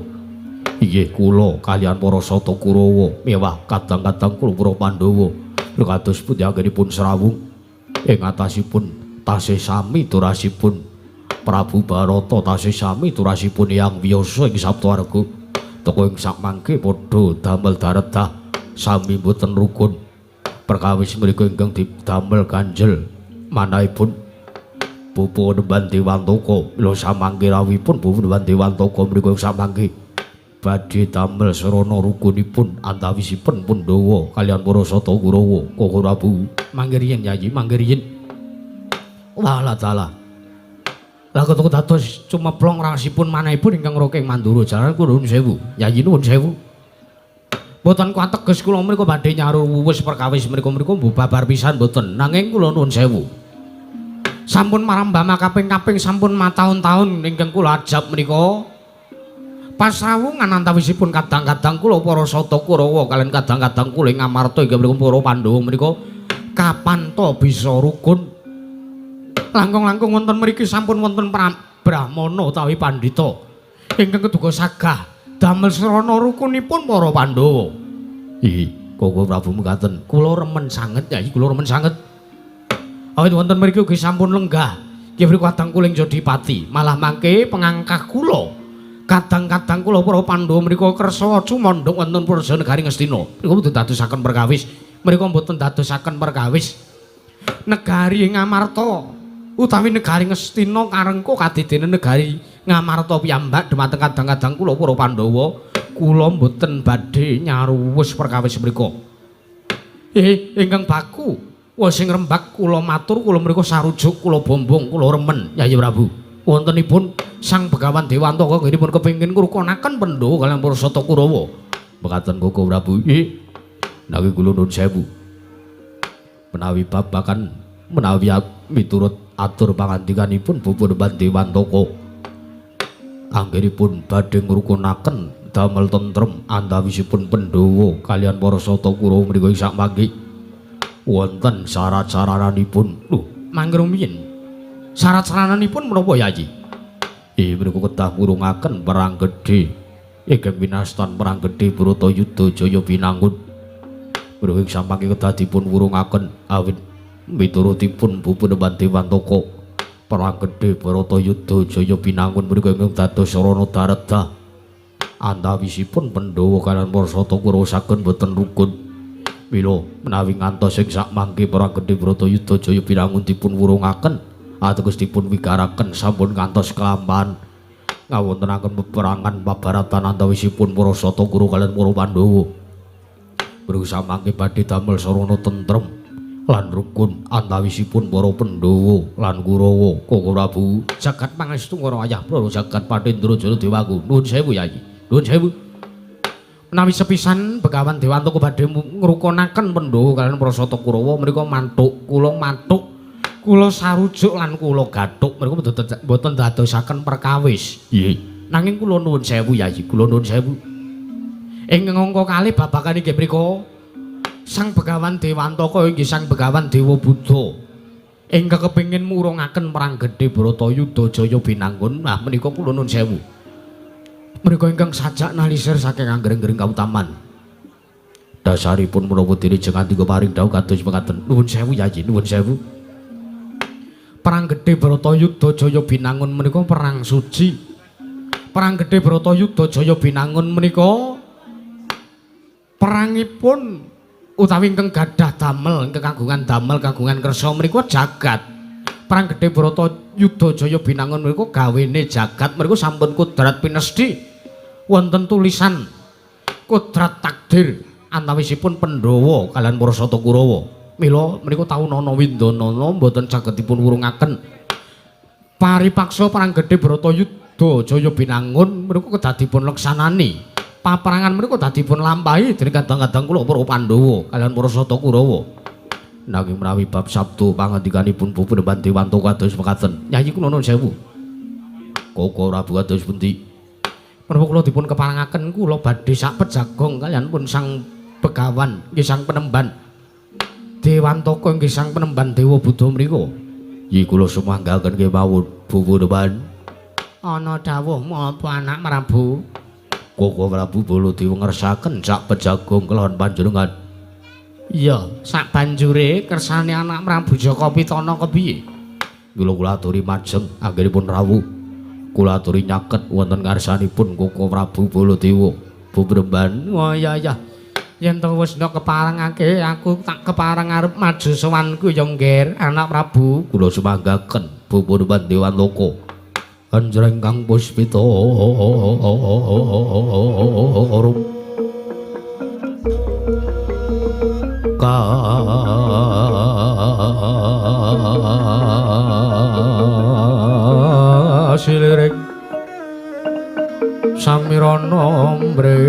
Inggih kula kaliyan para Sata Kurawa miwah kadang-kadang kula para Pandhawa kados pundi anggenipun srawung ing atasipun tasih sami durasipun Prabu Barata tasih sami durasipun Hyang Wiyasa ing Saptawarga. Teka ing sakmangke padha damel daredah sami mboten rukun. Perkawis mriku ingkang didamel ganjel manahipun Bapa Nemban Dewantaka. Mila samangke rawuhipun Bapa Nemban Dewantaka mriku ing samangke badhe damel sarana rukunipun antawisipun Pandhawa kaliyan para Sata Kurawa. Koko Prabu mangke riyin Yayi, mangke riyin. Walah dalah. Lah kok dados cumeplong rasipun manahipun ingkang roking Mandura jalaran kula nuwun sewu. Yayi nuwun sewu. Mboten kuateges kula mriku badhe nyaru wuwus perkawis mriku-mriku mbuh babar pisan mboten. Nanging kula nuwun sewu. Sampun marambah makaping-kaping sampun mataun-taun ingkang kula ajab menika. Pasrawungan antawisipun kadang-kadang kula para Sata Kurawa kaliyan kadang-kadang kula ing Ngamarta inggih mriku para Pandhawa menika kapan to bisa rukun? Langkung-langkung wonten mriki sampun wonten brahmana utawi pandhita ingkang keduga sagah damel srana rukunipun para Pandhawa. Ih, Koko Prabu mekaten, kula remen sanget Yai, kula remen sanget. Awit wonten mriki ugi sampun lenggah nggih mriku kadang kula ing Jodipati, malah mangke pengangkah kula. Kadang-kadang kula para Pandhawa mriku kersa cumandhuk wonten Praja Negari Ngastina. Mriku mboten dadosaken perkawis, mriku mboten dadosaken perkawis. Negari Ngamarta utawi negari Ngastina karengku kadidene negari Ngamarta piyambak dhumateng kadang-kadang kula para Pandhawa kula mboten badhe nyaruwus perkawis mriku. Ingkang baku wis sing rembak kula matur kula mriku sarujuk kula bombong kula remen Yayi Prabu. Wontenipun Sang Begawan Dewantaka nggihipun kepengin ngrukunaken Pandhawa kaliyan para Sata Kurawa. Mekaten Koko Prabu. Nanging kula nuwun sewu. Menawi babakan menawi miturut atur pangandikanipun Bapa Nemban Dewantaka anggenipun badhe ngrukunaken damel tentrem antawisipun Pandhawa kaliyan para Sata Kurawa mriku ing sakmangke wonten syarat-sarananipun. Lho, mangke rumiyin. Syarat-sarananipun menapa Yayi? Mriku kedah ngurungaken perang gedhe ingkang winastan perang gedhe Bharatayuda Jaya Binangun. Mriku ing samangke kedah dipun wurungaken awit miturutipun Bapa Nemban Dewantaka perang gedhe Bharatayuda Jaya Binangun mriku ingkang dados sarana daredah antawisipun Pandhawa kaliyan para Sata Kurawa saged boten rukun. Mila menawi ngantos ing sakmangke perang gedhe Bharatayuda Jaya Binangun dipun wurungaken ateges dipun wigaraken sampun ngantos kelampahan ngawontenaken peperangan pabaratan antawisipun para Sata Kurawa kaliyan para Pandhawa. Mriku samangke badhe damel sarana tentrem lan rukun antawisipun para Pandhawa lan Kurawa. Koko Prabu jagat pangestu karo ayah Prabu jagat Patendra Jaya Dewaku. Nuwun sewu Yayi, nuwun sewu. Menawi sepisan Begawan Dewantaka badhe ngrukunaken Pandhawa kaliyan para Sata Kurawa mriku manthuk kula manthuk kula sarujuk lan kula gathuk mriku mboten dadosaken perkawis. Nggih. Nanging kula nuwun sewu Yayi, kula nuwun sewu. Ing angka kalih babagan inggih mriku Sang Begawan Dewantaka inggih Sang Begawan Dewa Buddha ingkang kepengin murungaken perang gedhe Bharatayuda Jaya Binangun. Nah menika kula nuwun sewu. Mriku ingkang sajak nalisir saking angger-anggering kautaman. Dasaripun menapa dene jeng andika paring dawuh kados mekaten. Nuwun sewu Yayi, nuwun sewu. Perang gedhe Bharatayuda Jaya Binangun menika perang suci. Perang gedhe Bharatayuda Jaya Binangun menika perangipun utawi ingkang gadah damel, ingkang kagungan damel, kagungan kersa menika jagat. Perang gedhe Bharatayuda Jaya Binangun menika gawene jagat mriku sampun kodrat pinesthi wonten tulisan kodrat takdir antawisipun Pandhawa kaliyan para Sata Kurawa. Mila mriku taunana windanana mboten saged dipun wurungaken. Paripaksa perang gedhe Bharatayuda Jaya Binangun mriku kedah dipun leksanani. Paperangan mriku kedah dipun lampahi dening kadang-kadang kula para Pandhawa kaliyan para Sata Kurawa. Nanging menawi bab sabda pangandikanipun Bapa Nemban Dewantaka kados mekaten. Yayi kula nuwun sewu. Koko Prabu kados pundi? Menapa kula dipun keparengaken kula badhe sak pejagong kaliyan pun Sang Begawan nggih Sang Penemban Dewantaka nggih Sang Penemban Dewa Buddha mriku. Nggih kula sumanggaken kemawon Bu Penemban. Ana dawuhmu apa anak Prabu? Koko Prabu Baladewa ngersaken sak pejagong kelawan panjenengan. Iya, sak banjure kersane anak Prabu Jaka Pitana kepiye? Kula kula aturi majeng anggenipun rawuh. Kula aturi nyaket wonten ngarsanipun Koko Prabu Baladewa. Bu Penemban. Oh iya iya. Yen to wis ndok keparengake aku tak kepareng arep maju sowanku ya Ngger anak Prabu. Kula sumanggaken Bu Penemban Dewantaka. Anjreng kang puspita arum kasilirik samirana mbre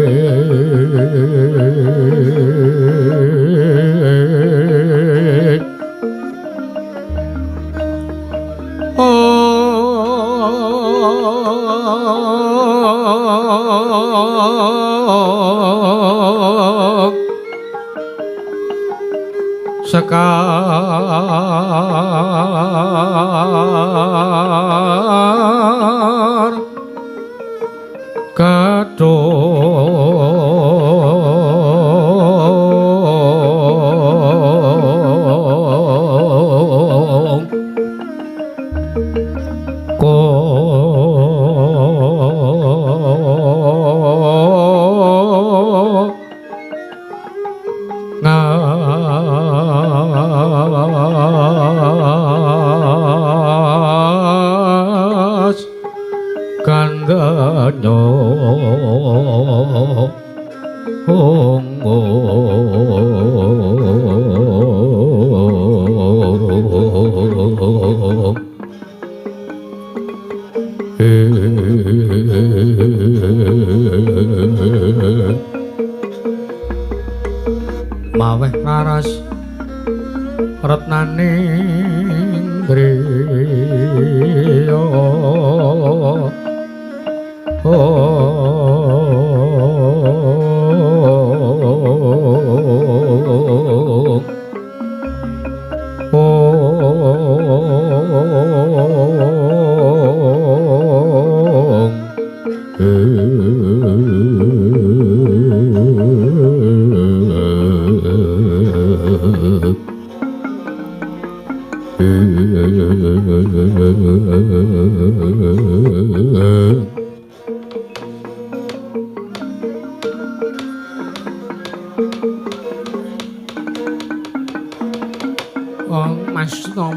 Sekar gadhong ko ngas kandhanyo maweh raras retnaning griya.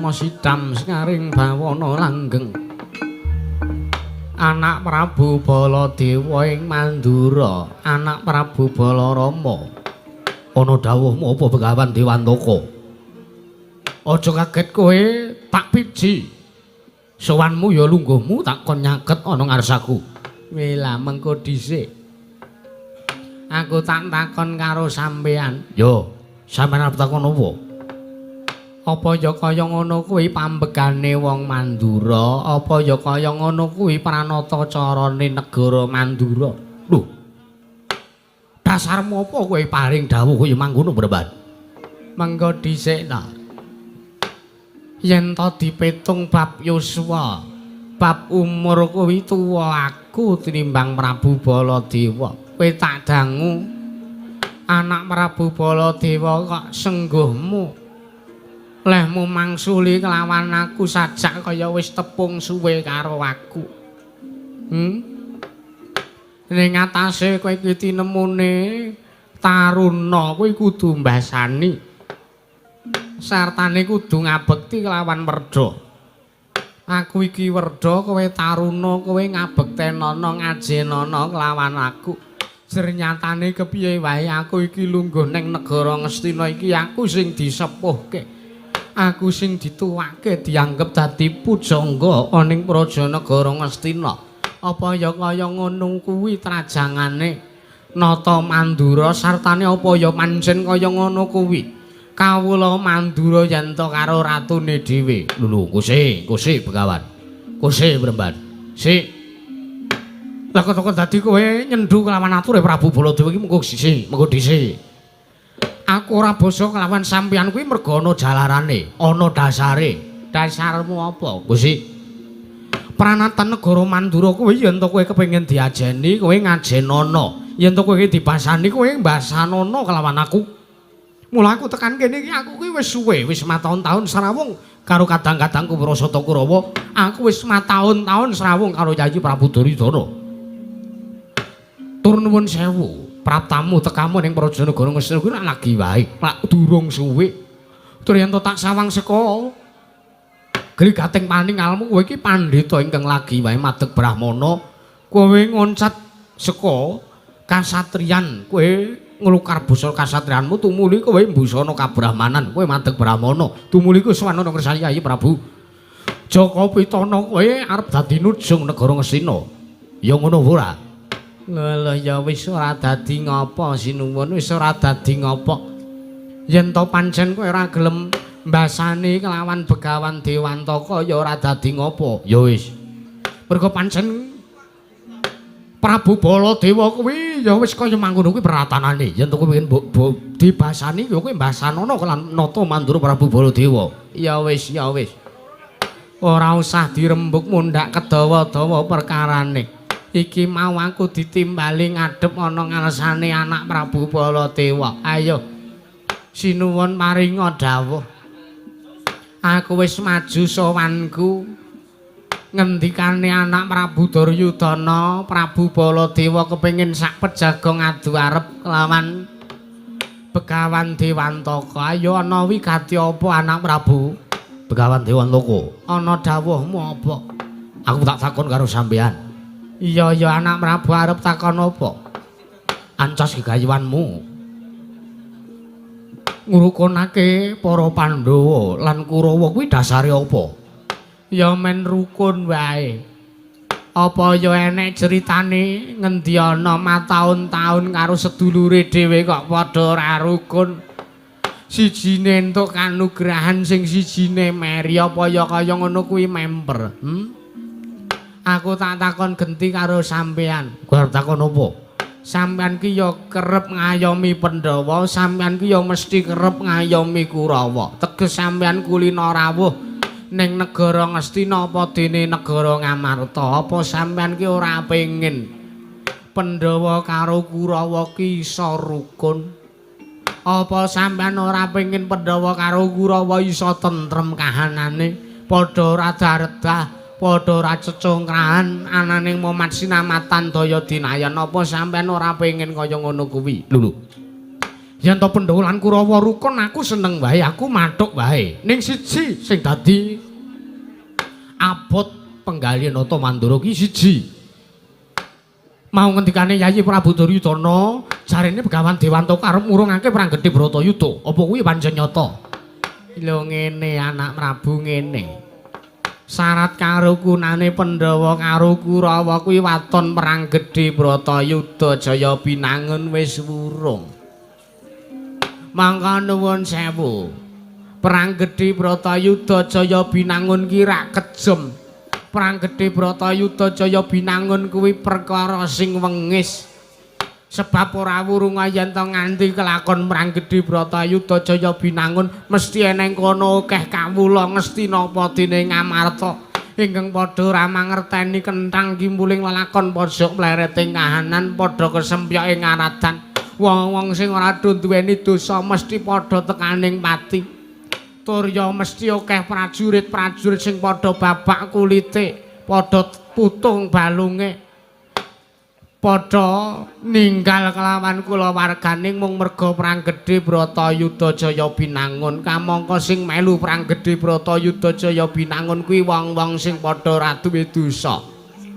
Mas Sidam sekaring bawana langgeng anak Prabu Baladewa ing Mandura, anak Prabu Balarama. Ana dawuhmu apa Begawan Dewantaka? Aja kaget kowe tak piji. Sowanmu ya lungguhmu tak kon nyaket ana ngarsaku. Wela mengko dhisik. Aku tak takon karo sampean. Yo, sampean arep takon apa? Apa ya kaya ngono kuwi pambegane wong Mandura? Apa ya kaya ngono kuwi pranata carane negara Mandura? Lho. Dasarmu apa kowe paring dawuh kaya mangkono, Bremban? Mengko dhisik ta. Yen to dipetung bab yuswa, bab umur kuwi tuwa aku tinimbang Prabu Baladewa. Kowe tak dangu anak Prabu Baladewa kok sengguhmu lehmu mangsuli kelawan aku sajak kaya wis tepung suwe karo aku. Ning atase kowe iki tinemune taruna kuwi kudu mbasani. Sartane kudu ngabekti kelawan werda. Aku iki werda, kowe taruna, kowe ngabektenana ngajenana kelawan aku. Jernyatane kepiye wae aku iki lungguh ning negara Ngastina iki aku sing disepuhke. Aku sing dituwake dianggep dadi pujangga ana ning praja negara Ngastina. Apa ya kaya ngono kuwi trajangane Nata Mandura sartane apa ya pancen kaya ngono kuwi? Kawula Mandura yen to karo ratune dhewe. Lho, kose, kose Begawan. Kose Bremban. Sik. Lah kok dadi kowe nyendhu kelawan ature Prabu Baladewa iki mengko sisi, mengko dhisik. Aku ora basa kelawan sampeyan kuwi merga ana jalarane, ana dasare. Dasarmu apa, Gusti? Pranatan negara Mandura kuwi yen to kowe kepengin diajeni, kowe ngajenono. Yen to kowe dibasani, kowe mbasanono kelawan aku. Mula aku tekan kene iki aku kuwi wis suwe, wis mataun-taun srawung karo kadang-kadangku Prasata Kurawa. Aku wis mataun-taun srawung karo Yayi Prabu Duryudana. Tur nuwun sewu, praptamu tekamu ning Praja Negara Ngastina kuwi lak lagi wae, lak durung suwe. Tur yen to tak sawang saka grigating paningalmu kowe iki pandhita ingkang lagi wae madeg brahmana, kowe ngoncat saka kasatriyan, kowe nglukar basa kasatriyanmu tumuli kowe mbusana kabrahmanan, kowe madeg brahmana, tumuli kowe sowan ana ngersani Yayi Prabu Jaka Pitana, kowe arep dadi nujung negara Ngastina. Ya ngono ora? Lha ya wis ora dadi ngapa sinuwun, wis ora dadi ngapa. Yen to pancen kowe ora gelem mbasani kelawan Begawan Dewantaka ya ora dadi ngapa. Ya wis. Mergo pancen Prabu Baladewa kuwi ya wis kaya mangkono kuwi pratanane. Yen to kowe pengen mbok dibasani ya kowe mbasanono kelan nata Mandura Prabu Baladewa. Ya wis, ya wis. Ora usah dirembuk mundhak kedawa-dawa perkarane. Iki mau aku ditimbali ngadhep ana ngarsane anak Prabu Baladewa. Ayo sinuwun paringa dawuh. Aku wis maju sowanku. Ngendikane anak Prabu Duryudana, Prabu Baladewa kepengin sak pejaga ngadu arep kelawan Begawan Dewantaka. Ayo ana wigati apa anak Prabu? Begawan Dewantaka, ana dawuhmu apa? Aku tak takon karo sampeyan. Iya ya anak Prabu arep takon apa? Ancas gegayuhanmu ngrukunake para Pandhawa lan Kurawa kuwi dasare apa? Ya men rukun wae. Apa ya enek critane ngendi ana mataun-taun karo sedulure dhewe kok padha ora rukun? Sijine entuk kanugrahan sing sijine meri, apa ya kaya ngono kuwi memper? Aku tak takon genti karo sampean. Kowe arep takon apa? Sampean ki ya kerep ngayomi Pandhawa, sampean ki ya mesti kerep ngayomi Kurawa. Teges sampean kulina rawuh ning negara Ngastina apa dene negara Ngamarta? Apa sampean ki ora pengin Pandhawa karo Kurawa ki iso rukun? Apa sampean ora pengin Pandhawa karo Kurawa iso tentrem kahanane, padha ora daredah, padha ora cecongkrahan ananing momat sinamatan daya dinayan? Apa sampean ora pengin kaya ngono kuwi? Lho lho. Yen to Pandhawa lan Kurawa rukun aku seneng wae, aku mathuk wae. Ning siji sing dadi abot penggalih nata Mandura ki siji. Mau ngendikane Yayi Prabu Duryudana, jarene Begawan Dewantaka arep murungake perang gedhe Bratayuda. Apa kuwi pancen nyata? Lho ngene anak Prabu ngene. Syarat karukunane Pandhawa karo Kurawa kuwi waton perang gedhe Bratayuda Jaya Binangun wis wurung. Mangka nuwun sewu. Perang gedhe Bratayuda Jaya Binangun ki rak kejem. Perang gedhe Bratayuda Jaya Binangun kuwi perkara sing wengis. Sebab ora wurung yen to nganti kelakon perang gedhe Bratayuda Jaya Binangun mesti eneng kono akeh kawula Ngastina apa dene Ngamarta ingkang padha ora mangerteni kenthang kimpuling lelakon pojok mlereting kahanan padha kesempyok ing ngaradan. Wong-wong sing ora duweni dosa mesti padha tekaning pati. Tur ya mesti akeh prajurit-prajurit sing padha babak kulite, padha putung balunge, padha ninggal kelawan kulawarganing mung merga perang gedhe Bratayuda Jaya Binangun. Kamangka sing melu perang gedhe Bratayuda Jaya Binangun kuwi wong-wong sing padha ora duwe dosa.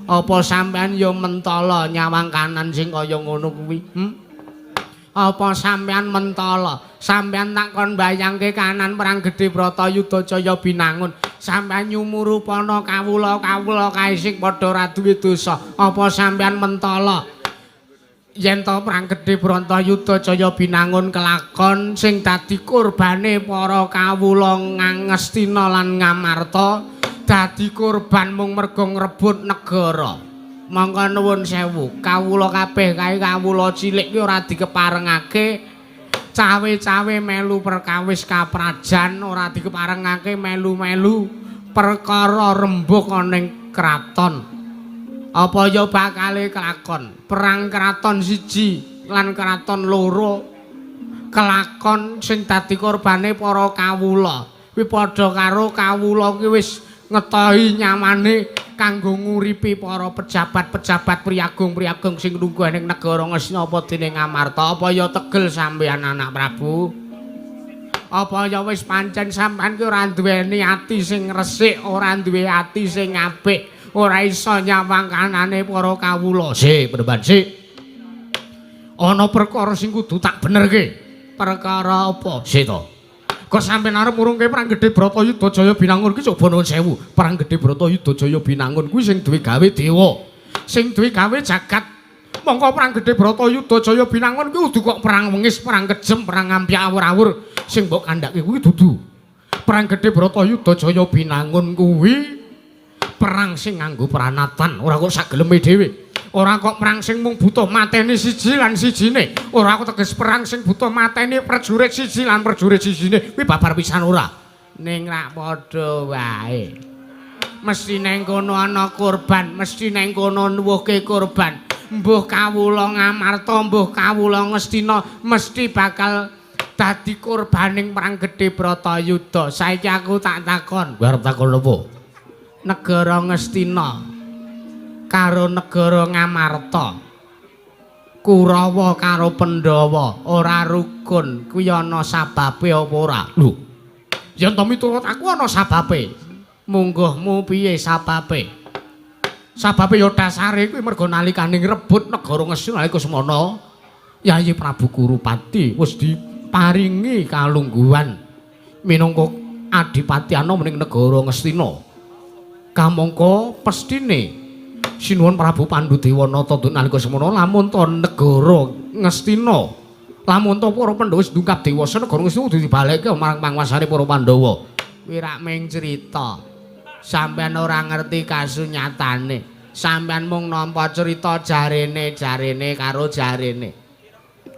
Apa sampean ya mentala nyawang kanan sing kaya ngono kuwi? Apa sampean mentala? Sampean tak kon bayangke kanan perang gedhe Bratayuda Jaya Binangun. Sampean nyumurupana kawula-kawula kae sing padha ora duwe dosa. Apa sampean mentala? Yen to perang gedhe Bratayuda Jaya Binangun kelakon sing dadi kurbane para kawula Ngastina lan Ngamarta dadi korban mung merga ngrebut negara. Mongko nuwun sewu, kawula kabeh kae kawula cilik ki ora dikeparengake cawe-cawe melu perkawis kaprajan, ora dikeparengake melu-melu perkara rembug ana ning kraton. Apa ya bakale kelakon perang kraton siji lan kraton loro kelakon sing dadi korbane para kawula. Kuwi padha karo kawula kuwi wis ngetohi nyamane kanggo nguripi para pejabat-pejabat priyagung-priyagung sing lungguh ning negara Ngastina apa dene Ngamarta. Apa ya tegel sampeyan anak Prabu? Apa ya wis pancen sampeyan ki ora duweni ati sing resik, ora duwe ati sing apik, ora iso nyawang kanane para kawula. Sik, Panembahan, sik. Ana perkara sing kudu tak benerke. Perkara apa? Sik to. Kok sampeyan arep ngurungke perang gedhe Bratayuda Jaya Binangun ki coba nuwun sewu. Perang gedhe Bratayuda Jaya Binangun kuwi sing duwe gawe dewa, sing duwe gawe jagat. Mongko perang gedhe Bratayuda Jaya Binangun kuwi kudu kok perang wengis, perang kejem, perang ngampyak awur-awur sing mbok kandhake kuwi dudu. Perang gedhe Bratayuda Jaya Binangun kuwi perang sing nganggo pranatan, ora kok sageleme dhewe. Ora kok perang sing mung butuh mateni siji lan sijine, ora kok teges perang sing butuh mateni prajurit siji lan prajurit sijine, kuwi babar pisan ora. Ning rak padha wae. Mesti neng kono ana korban, mesti neng kono nuwuhke korban. Mbuh kawula Ngamarta, mbuh kawula Ngastina, mesti bakal dadi korbaning perang gedhe Bratayuda. Saiki aku tak takon. Kowe arep takon apa? Negara Ngastina karo negara Ngamarta, Kurawa karo Pandhawa ora rukun, kuwi ana sababe apa ora? Lho, yen to miturut aku ana sababe. Mungguhmu piye sababe? Sababe ya dasare kuwi mergo nalikane ngrebut negara Ngastina nalika semana Yayi Prabu Kurupati wis diparingi kalungguhan minangka adipati anom ning negara Ngastina. Kamangka pestine Sinuwun Prabu Pandudewanata nalika semana lamun ta negara Ngastina, lamun ta para Pandhawa wis ndungkap dewasa, negara Ngastina kudu dibalekke marang panguwasane para Pandhawa. Kuwi rak mung crita. Sampeyan ora ngerti kasunyatane. Sampeyan mung nampa crita jarene-jarene karo jarene.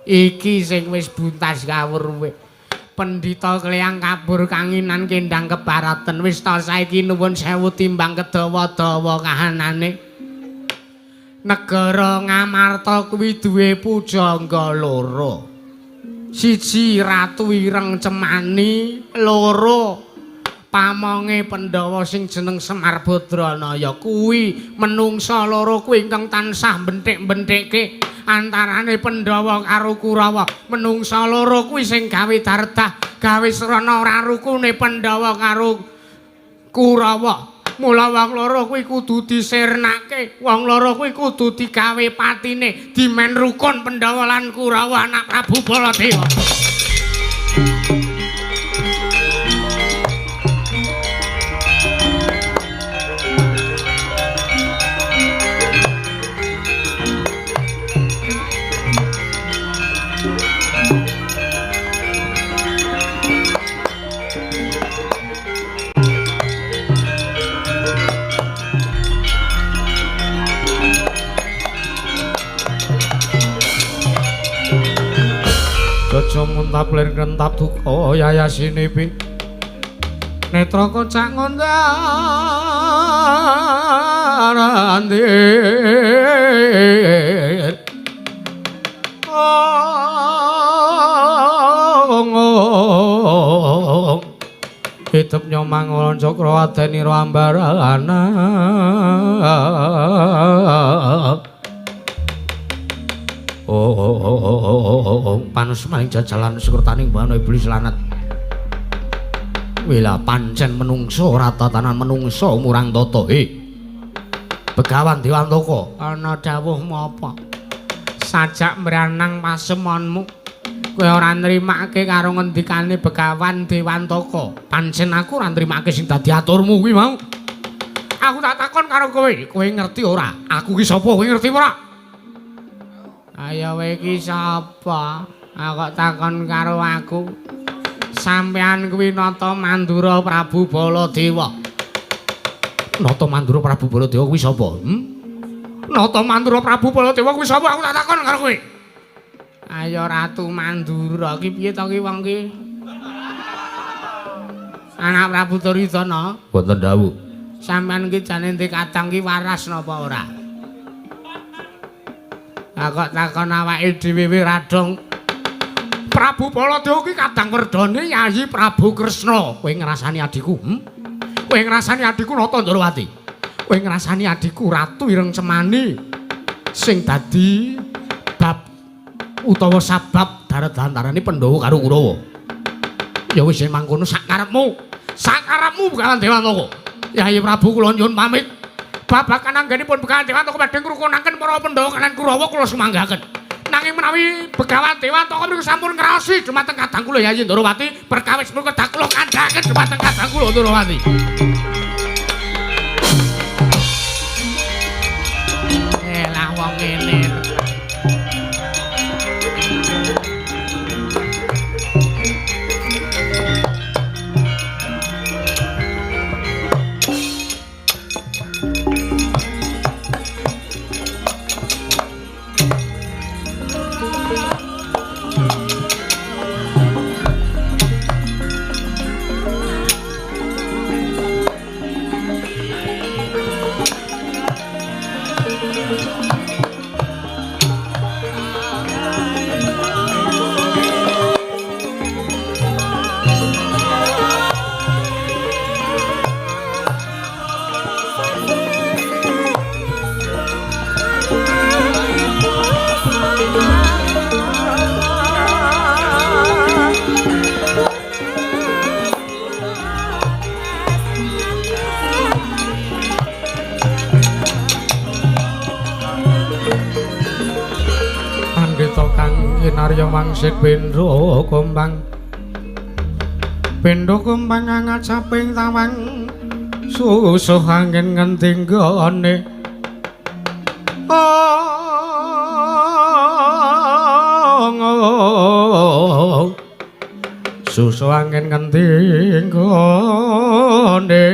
Iki sing wis buntas kawruhe. Pendhita kleyang kabur kanginan kendang kebaraten wis ta saiki nuwun sewu timbang kedawa-dawa kahanane. Negara Ngamarta kuwi duwe pujangga loro. Siji Ratu Ireng Cemani, loro pamonge Pandhawa sing jeneng Semar Badranaya. Kuwi menungsa loro kuwi ingkang tansah benthik-benthikke antarane Pandhawa karo Kurawa. Menungsa loro kuwi sing gawe dardah, gawe srana ora rukune Pandhawa karo Kurawa. Mula wong loro kuwi kudu disirnake, wong loro kuwi kudu digawe patine, dimen rukun Pandhawa lan Kurawa anak Prabu Baladewa. Aja muntap lir kentap duka yayasine pi netra kocak ngondarandir. Ong hidup nyomang cakra adenira ambarana. Oh, panus maring jajalan sekertaning bana iblis lanat. Wila pancen menungso ora tatanan menungso murang tata. He. Begawan Dewantaka, ana dawuhmu apa? Sajak mranang pasemonmu, kowe ora nrimake karo ngendikane Begawan Dewantaka. Pancen aku ora nrimake sing dadi aturmu kuwi mau. Aku tak takon karo kowe, kowe ngerti ora? Aku ki sapa? Kowe ngerti ora? Ayo kowe iki sapa? Aku kok takon karo aku. Sampean kuwi Nata Mandura Prabu Baladewa. Nata Mandura Prabu Baladewa kuwi sapa? Nata Mandura Prabu Baladewa kuwi sapa aku tak takon karo kowe. Ayo Ratu Mandura ki piye to ki wong ki? Anak Prabu Duryudana. Wonten dawuh. Sampeyan ki jane ndek kadang ki waras napa ora? Lah kok takon awake dhewe radong. Prabu Baladewa ki kadang werdane Yayi Prabu Kresna. Kowe ngrasani adhiku, Kowe ngrasani adhiku Nata Ndorowati. Kowe ngrasani adhiku Ratu Ireng Cemani sing dadi bab utawa sabab darat-dantarane Pandhawa karo Kurawa. Ya wis yen mangkono sakarepmu. Sakarepmu Begawan Dewantaka. Yayi Prabu kula nyuwun pamit. Babagan anggenipun Begawan Dewantaka badhe ngrukunaken para Pandhawa kaliyan Kurawa kula sumanggaken. Nanging menawi Begawan Dewantaka mriku sampun ngraosi dumateng kadang kula Yayi Ndorowati, perkawis menika kedah kula kandhaken dumateng kadang kula Ndorowati. Lah wong ngene. Kinarya wangsit pindha kumbang. Pindha kumbang angacaping tawang susuh angin ngendi nggone. Susuh angin ngendi nggone.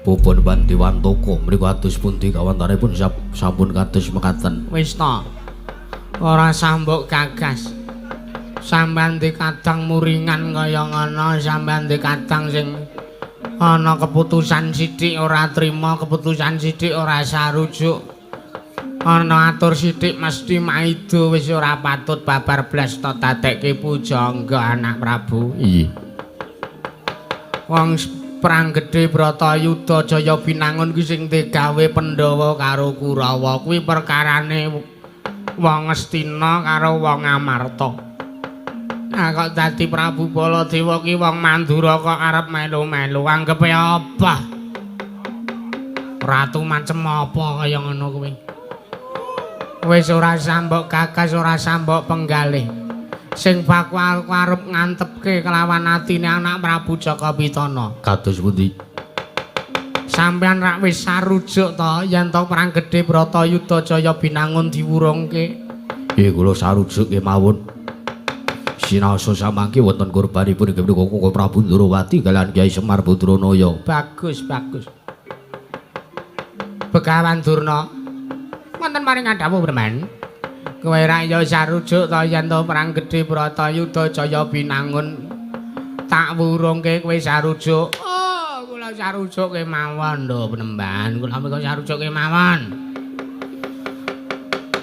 Pupun Bandiwantaka mriku atus pundi kawantanipun sampun kados mekaten. Wis ta. Ora sambok gagas. Sampeyan dikadang muringan kaya ngono, sampeyan dikadang sing ana keputusan sithik ora trima, keputusan sithik ora sarujuk. Ana atur sithik mesti maido, wis ora patut babar blas to dadekke pujangga anak Prabu. Iya. Wong perang gedhe Bratayuda Jaya Binangun kuwi sing digawe Pandhawa karo Kurawa kuwi perkarane wong Ngastina karo wong Amarta. Nah kok dadi Prabu Baladewa ki wong Mandura kok arep melu-melu anggepe apa? Ratu macem apa kaya ngono kuwi. Wis ora sambok gagas, ora sambok penggalih. Sing bakal arep ngantepke kelawan atine anak Prabu Jaka Pitana. Kados pundi? Sampeyan rak wis sarujuk to yen to perang gedhe Bratayuda Jaya Binangun diwurungke? Nggih kula sarujuk kemawon. Sinaosa samangke wonten korbanipun inggih menika Prabu Ndorowati kaliyan Kyai Semar Badranaya. Bagus, bagus. Begawan Durna, wonten maring dawuh Bremen. Kowe ra ya sarujuk to yen to perang gedhe Bratayuda Jaya Binangun tak wurungke kowe sarujuk. Oh, kula sarujuk kemawon lho penemban. Kula menika sarujuk kemawon.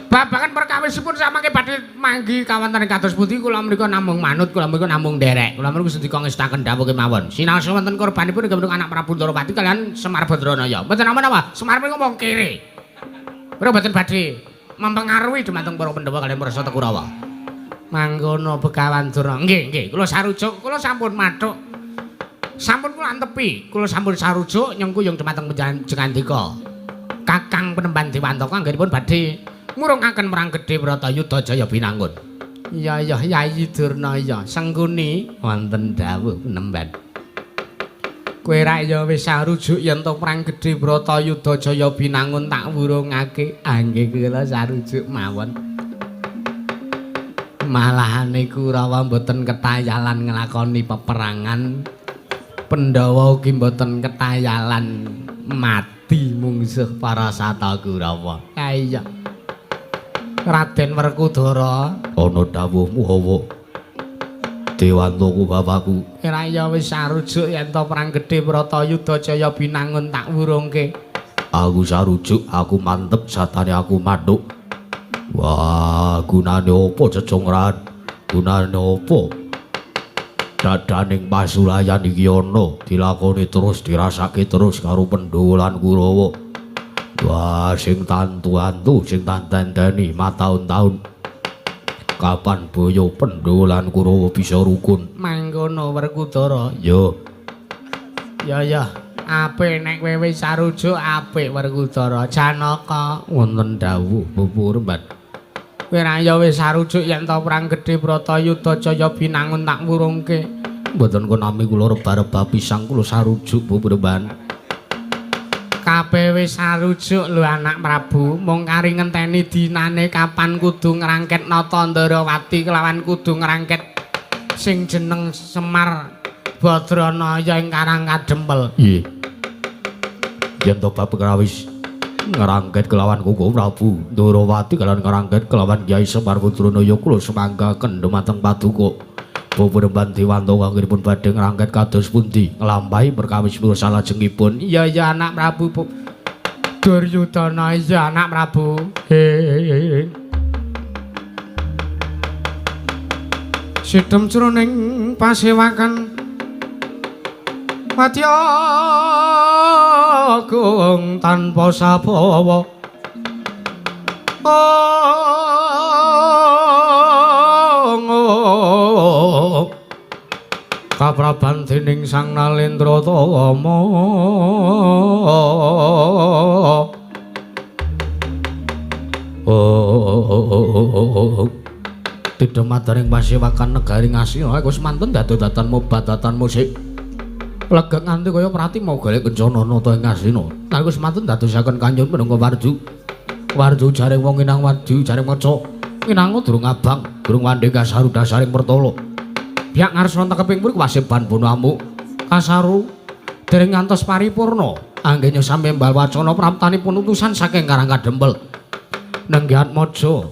Babagan perkawisipun samangke badhe manggi kawonten kados pundi kula menika namung manut, kula menika namung nderek. Kula menika sendika ngestaken dawuh kemawon. Sinaosa wonten korbanipun inggih menika anak Prabu Ndorowati kaliyan Semar Badranaya. Mboten napa-napa, Semar menika wong kere. Menika mboten badhe mempengaruhi dumateng para Pandhawa kaliyan para Kurawa. Mangkono Begawan Durna. Nggih, nggih, kula sarujuk, kula sampun mathuk. Sampun kula antepi, kula sampun sarujuk nyengkuyung dumateng Jengandika. Kakang Penemban Dewantaka anggenipun badhe ngurungaken perang gedhe Bratayuda Jaya Binangun. Iya, iya, Yayi Durna iya, Sengkuni wonten dawuh Penemban. Kowe rak ya wis sarujuk yen to perang gedhe Bratayuda Jaya Binangun tak wurungake. Ah nggih kula sarujuk mawon. Malahane Kurawa mboten ketayalan nglakoni peperangan. Pandhawa ugi mboten ketayalan mati mungsuh para Sata Kurawa. Ha iya. Raden Werkudara, Ana dawuhmu Hawa. Dewantaku bapakku. Ora ya wis sarujuk yen to perang gedhe Bratayuda Jaya Binangun tak wurungke. Aku sarujuk, aku mantep satane aku mantuk. Wah, gunane apa cecungran? Gunane apa? Dadaning pasulayan iki ana dilakoni terus dirasake terus karo Pandhawa lan Kurawa. Wah, sing tantu-antu, sing tantenteni mataun-taun. Kapan boyo Pandhawa lan Kurawa bisa rukun? Mangkono Werkudara. Yo. Ya ya, apik nek kowe wis sarujuk apik Werkudara. Janaka wonten dawuh Bapak Remban. Kowe ra ya wis sarujuk yen to perang gedhe Bratayuda Jaya Binangun tak wurungke. Mboten konami kula rebah-rebah pisang kula sarujuk Bapak Remban. Kabeh wis sarujuk lho anak Prabu, mung kari ngenteni dinane kapan kudu ngrangket Nata Ndarawati kelawan kudu ngrangket sing jeneng Semar Badranaya ing Karang Kadempel. Nggih. Yen to bab krawis ngrangket kelawan Koko Prabu Ndarawati kalawan ngrangket kelawan Kyai Semar Badranaya kula semanggaken dumateng paduka. Bapak Remban Dewanta anggenipun badhe ngrangket kados pundi nglampahi perkawis kula salajengipun. Iya ya anak Prabu Duryudana, iya anak Prabu. He. Sidhem jroning pasewakan Wadya agung tanpa sabawa. Kapraban dening Sang Nalendra Tama. Tidhemadaring pasewakan negari Ngastina iku semanten dados-dadan mobadatan musik. Legek nganti kaya Pratima golek kencana nata ing Ngastina. Nalika semanten dadosaken kanyun minangka warju. Warju jaring wong inang warju jaring maca. Inango durung abang, durung wandhe kasaru dasaring pertala. Biak ngarsana tekeping mriku waseban bono amuk. Kasaru dereng ngantos paripurna. Anggene sampe mbal wacana praptanipun utusan saking Karang Kadempel. Nenggih Atmaja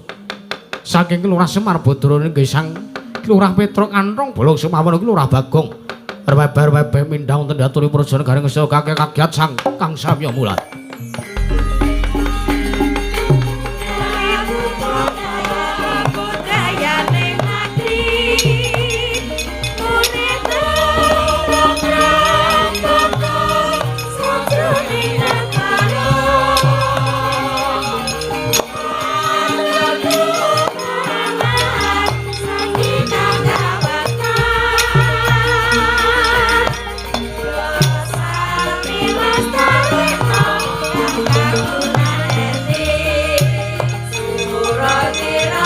saking Lurah Semar Badrana nggih Sang Lurah Petruk Antrong Bolong Sumawana Lurah Bagong. Reweber-weber mindhang wonten diaturi praja negara ngesta kakek kagiat sang Kang Samya Mulat. Raden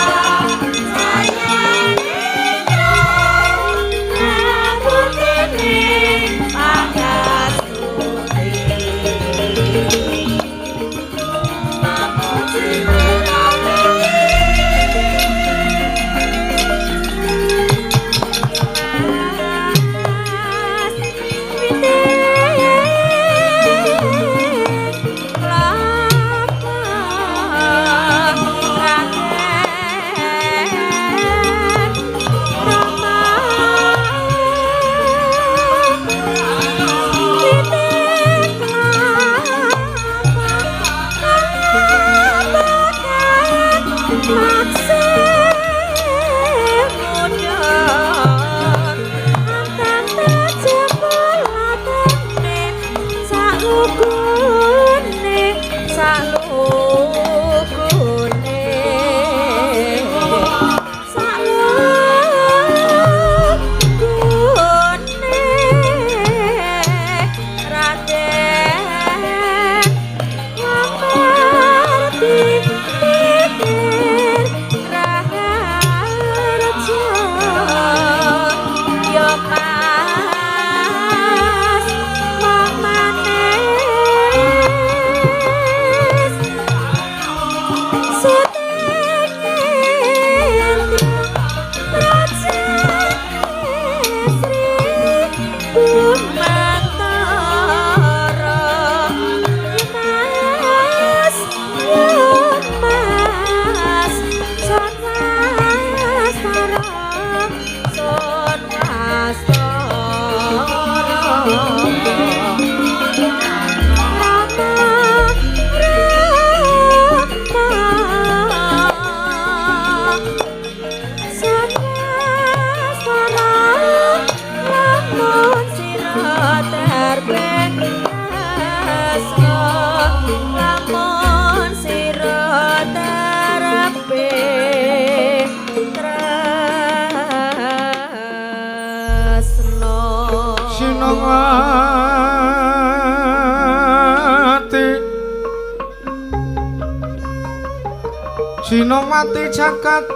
Sinowati jagat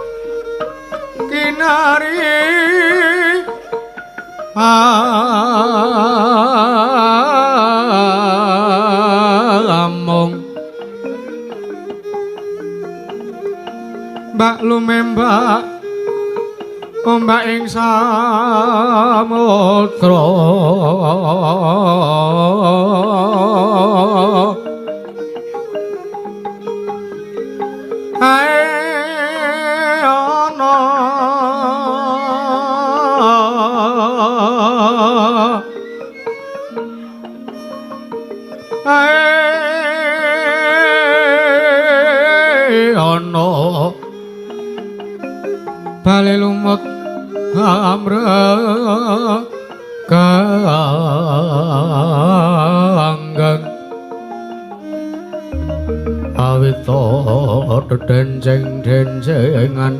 kinari among mbak lumembak ombak ing samudra ae ana ae ana bali lumut amre kanggang awita dedenceng-dencengan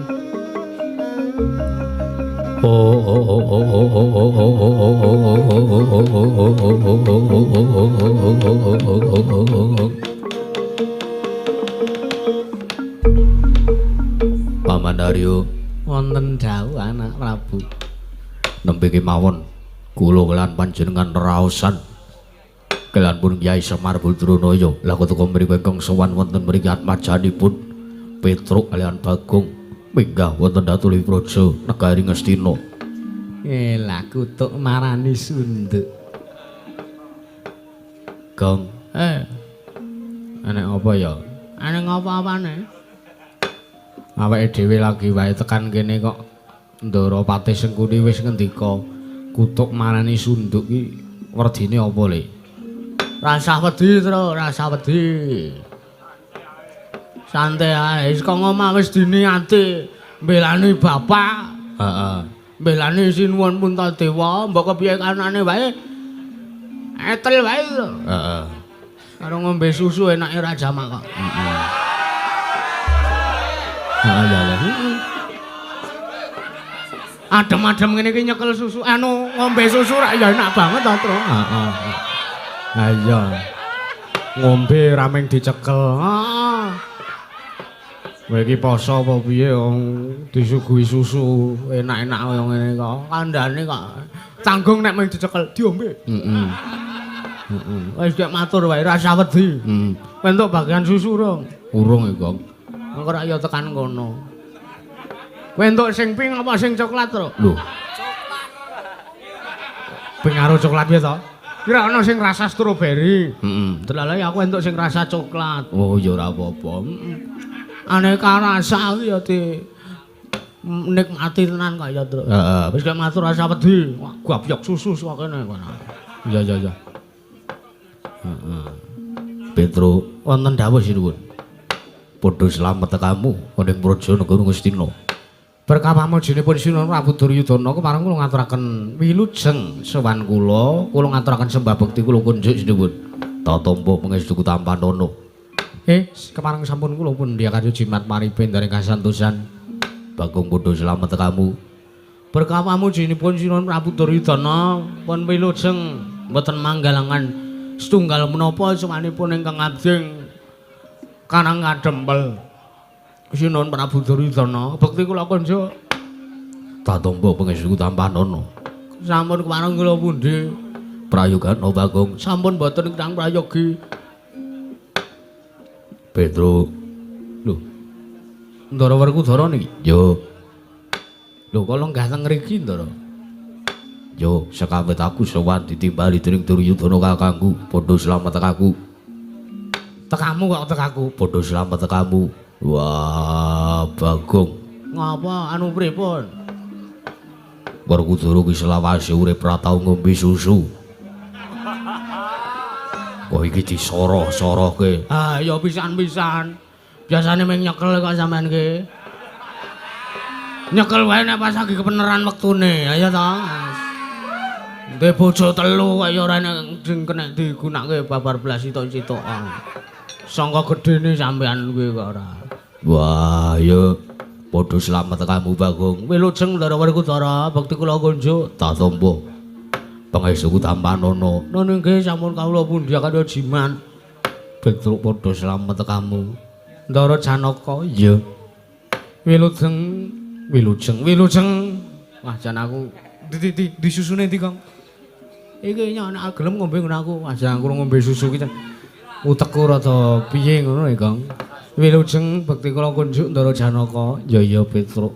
Paman Aryo wonten dawuh anak Prabu nembe kemawon kula lan panjenengan raosan kelan pun Kyai Semar Badranaya lha teka mriku ingkang sowan wonten mriki atmajanipun Petruk kaliyan Bagong minggah wonten Datuli Praja negari Ngastina. Lah kutuk marani sunduk. Gong, enek apa ya? Enek apa-apane? Awake dhewe lagi wae tekan kene kok Ndara Patih Sengkuni wis ngendika kutuk marani sunduk ki werdine apa le? Rasah wedi, Tru, rasah wedi. Santai ae, saka ngomah wis diniati mbelani bapak. Heeh. Mbelani Sinuwun Puntadewa, mbok kepiye kanane wae. Etel wae lho. Heeh. Karo ngombe susu enake ra jamak kok. Heeh. Heeh ya ya. Adem-adem ngene iki nyekel susu, anu ngombe susu rak ya enak banget to, Tru. Heeh. Ha iya. Ngombe rameng dicekel. Heeh. Kowe iki poso apa piye wong disuguhi susu enak-enak kaya ngene kok. Kandhane kok tanggung nek mung dicekel diombe. Heeh. Heeh. Wis gek matur wae rasah wedi. Heeh. Entuk bagian susu rong. Urung iki, Gong. Engko rak ya tekan kono. Kowe entuk sing pink apa sing coklat, Tru? Lho. Coklat. Pink karo coklat piye to? Kira ana sing rasa stroberi. Heeh. Delalae aku entuk sing rasa coklat. Oh ya ora apa-apa. Aneka rasa kuwi ya di nikmati tenan kok ya, Tru. Heeh. Wis gak matur rasa wedi. Wah, gabyok susu saka kene kono. Iya iya iya. Heeh. Petro wonten dawuh sinuwun. Padha slamet tekamu ning Praja Negara Ngastina. Berkah pamujinipun Sinuwun Prabu Duryudana kepareng kula ngaturaken wilujeng sowan kula, kula ngaturaken sembah bekti kula kunjuk sinuwun. Tatampa pangestu tampanana. Kepareng sampun kula pun ndiakarya jimat maripe ndaring kasantosan. Bagong padha slamet tekamu. Berkah pamujinipun Sinuwun Prabu Duryudana pun wilujeng mboten manggalangan setunggal menapa sowanipun ingkang abdi Karang Kadempel. Sinuwun Prabu Duryudana, bekti kula kunjuk. Tatampa pangestu tampanana. Sampun kepareng kula pundi? Prayogana Bagong. Sampun mboten ingkang prayogi. Petro. Lho. Ndara Werkudara niki? Yo. Lho kok lenggah teng ngriki, Ndara? Yo, sekawet aku sowan ditimbali dening Duryudana kakangku, padha slamet tekaku. Tekamu kok tekaku? Padha slamet tekamu. Wah, Bagong. Ngapa anu pripun? Werkudara ki selawase urip ra tau ngombe susu. Kok iki disoroh-sorohke. Ah, ya pisan-pisan. Biasane mung nyekel kok sampean ki. Nyekel wae nek pas lagi kebeneran wektune. Ayo to. Ndek bojo telu kaya ora nek sing kena digunakake babar blas sitok-sitokan. Sangka gedene sampean kuwi kok ora. Wah, ya padha slamet kamu Bagong. Wilujeng Ndara Werkudara, bekti kula kunjuk. Tatampa. Pangestuku tampanana. Nun nggih sampun kawula pundhi kaya jimat. Petruk padha slamet kamu. Ndara Janaka. Iya. Wilujeng, wilujeng, wilujeng. Wah, jan aku di susune ndi, Kang? Iki nek gelem ngombe ngono aku. Wah, jan aku ngombe susu ki utekku rada piye ngono ya, Kang. Wilujeng bekti kula kunjuk Ndara Janaka. Ya iya, Petruk.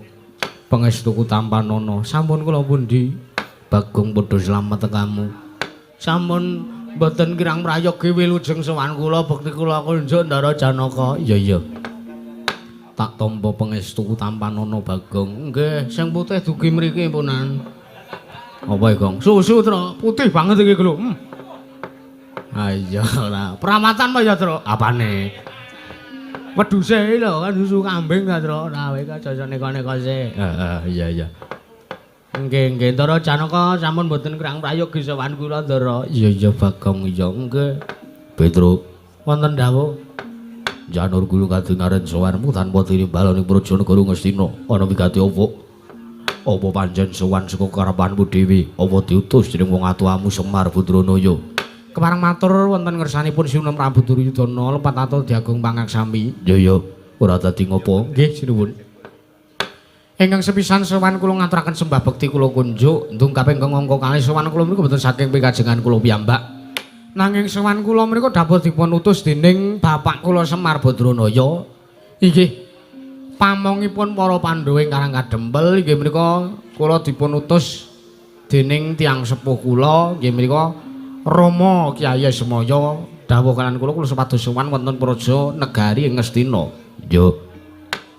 Pangestuku tampanana. Sampun kula pundi? Bagong padha slamet tekamu. Sampun mboten kirang prayogi wilujeng sowan kula bekti kula kunjuk Ndara Janaka. Ya iya. Tak tampa pangestuku tampanana Bagong. Nggih, sing putih dugi mriki punan. Apa ya, Gong? Susu, Tru. Putih banget iki lho. Ayo ora. Peramatan apa ya, Tru? Apane? Wedhuse lho kan susu kambing ta, Tru. Ora kowe aja neko-neko sih. Heeh, iya iya. Nggih, nggih, Ndara Janaka sampun mboten kirang prayogi sowan kula, Ndara. Iya iya Bagong, iya nggih. Petruk, wonten dawuh. Janur gulu kadingaren sowanmu tanpa tinimbal ning praja negara Ngastina. Ana wigati apa? Apa pancen sowan saka karepanmu dhewe? Apa diutus dening wong atuwamu Semar Badranaya? Kepareng matur wonten ngersanipun Sinuwun Prabu Duryudana lepat atur diagung pangaksami. Ya ya, ora dadi ngopo. Nggih, sinuwun. Ingkang sepisan sowan kula ngaturaken sembah bekti kula kunjuk ndungkap ingkang angka kalih sowan kula menika mboten saking pikajengan kula piyambak. Nanging sowan kula menika dapur dipun utus dening bapak kula Semar Badranaya. Inggih pamongipun para Pandhawa ing Karang Kadempel inggih menika kula dipun utus dening tiyang sepuh kula inggih menika Rama Kyai Semaya dawuh kalian kula kula supados sowan wonten praja negari ing Ngastina. Yo.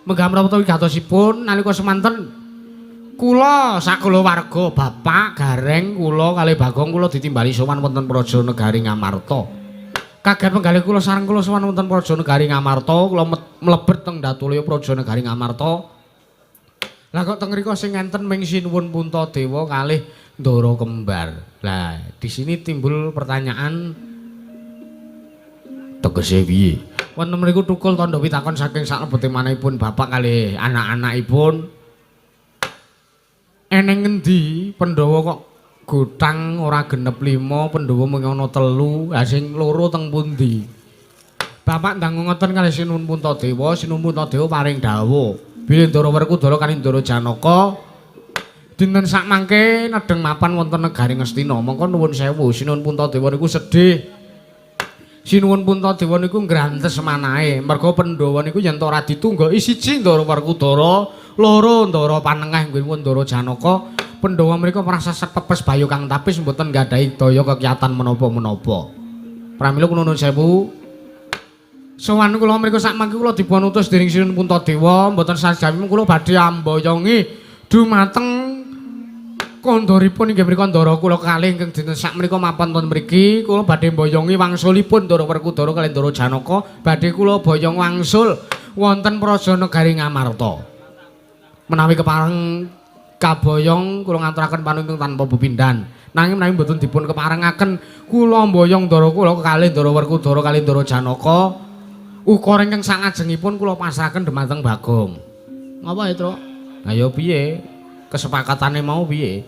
Menggah menapa wigatosipun nalika semanten kula sakulawarga bapak gareng kula kalih Bagong kula ditimbali sowan wonten praja negari Ngamarta. Kaget penggalih kula sareng kula sowan wonten praja negari Ngamarta, kula mlebet teng Datulaya praja negari Ngamarta. Lah kok teng mriku sing enten ming Sinuwun Puntadewa kalih Ndara Kembar. Lah di sini timbul pertanyaan tegese piye? Wonten mriku tukul tandha pitakon saking saklebete manahipun bapak kalih anak-anakipun. Eneng ngendi Pandhawa kok gotang ora genep 5, Pandhawa mung ana 3, ha sing loro teng pundi? Bapak ndang ngoten kalih Sinuwun Puntadewa, Sinuwun Puntadewa paring dawuh. Bilih Ndara Werkudara kalih Ndara Janaka dinten sakmangke nedheng mapan wonten negari Ngastina. Mongko nuwun sewu, Sinuwun Puntadewa niku sedih. Sinuwun Puntadewa niku nggrantes manahe, merga Pandhawa niku yen ora ditunggoki siji Ndara Werkudara, loro Ndara Panengah nggih Ndara Janaka. Pandhawa mriku prasasat pepes bayu kang tapis mboten nggadahi daya kekiyatan menapa-menapa. Pramila kula nuwun sewu. Sowan kula mriku sakmangke kula dipun utus dening Sinuwun Puntadewa, mboten sajawi kula badhe amboyongi dumateng kondoripun inggih mriku Ndara kula kalih ingkang dinten sakmenika mapan wonten mriki, kula badhe mboyongi wangsulipun Ndara Werkudara kalih Ndara Janaka, badhe kula boyong wangsul wonten praja negari Ngamarta. Menawi kepareng kaboyong kula ngaturaken panuwun tanpa pepindhan. Nanging menawi mboten dipun keparengaken kula mboyong Ndara kula kalih Ndara Werkudara kalih Ndara Janaka, ukara ingkang salajengipun kula pasrahaken dhumateng Bagong. Ngapa ya, Truk? Ayo piye? Kesepakatane mau piye?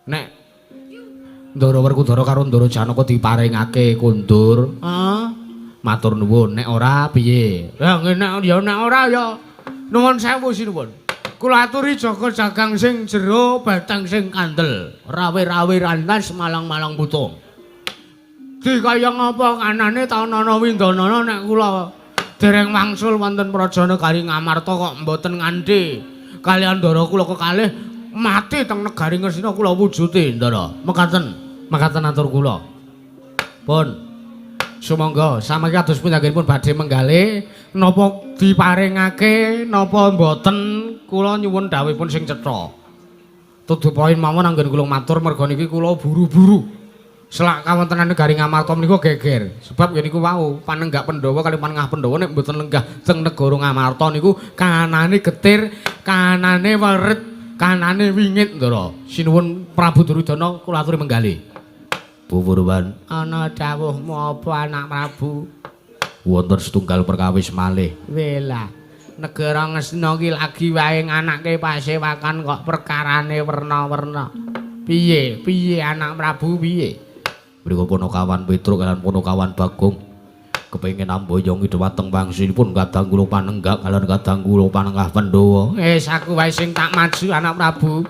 Nek Ndara Werkudara karo Ndara Janaka diparingake kondur, matur nuwun. Nek ora piye? Lah nek ya nek ora ya nuwun sewu sinuwun. Kula aturi jaga jagang sing jero, batang sing kandel, rawe-rawe rantas malang-malang putung. Di kaya ngapa kanane taunana windanana nek kula dereng wangsul wonten praja negari Ngamarta kok mboten nganthi kaliyan ndara kula kekalih mati teng negari Ngastina kula wujude ndara. Mekaten, mekaten atur kula. Pun. Sumangga samangke kados punjangipun badhe menggalih napa diparingake napa mboten kula nyuwun dawuhipun sing cetha. Tudu poin mawon anggen kula matur merga niki kula buru-buru. Selak kawontenan negari Ngamarta menika geger. Sebab nggih niku wau panenggak Pandhawa kali panengah Pandhawa nek mboten lenggah teng negara Ngamarta niku kanane getir, kanane weret, kanane wingit ndara. Sinuwun Prabu Duryudana kula aturi menggalih. Purwan, ana dawuhmu apa anak Prabu? Wonten setunggal perkawis malih. Welah, negara Ngastina iki lagi wae nganake pasewakan kok perkarane werna-werna. Piye? Piye anak Prabu piye? Mriku Panakawan Petruk lan Panakawan Bagong. Kepengin amboyong dhumateng wangsulipun kadang kula panenggak kaliyan kadang kula panengah Pandhawa. Wis aku wae sing tak maju anak Prabu.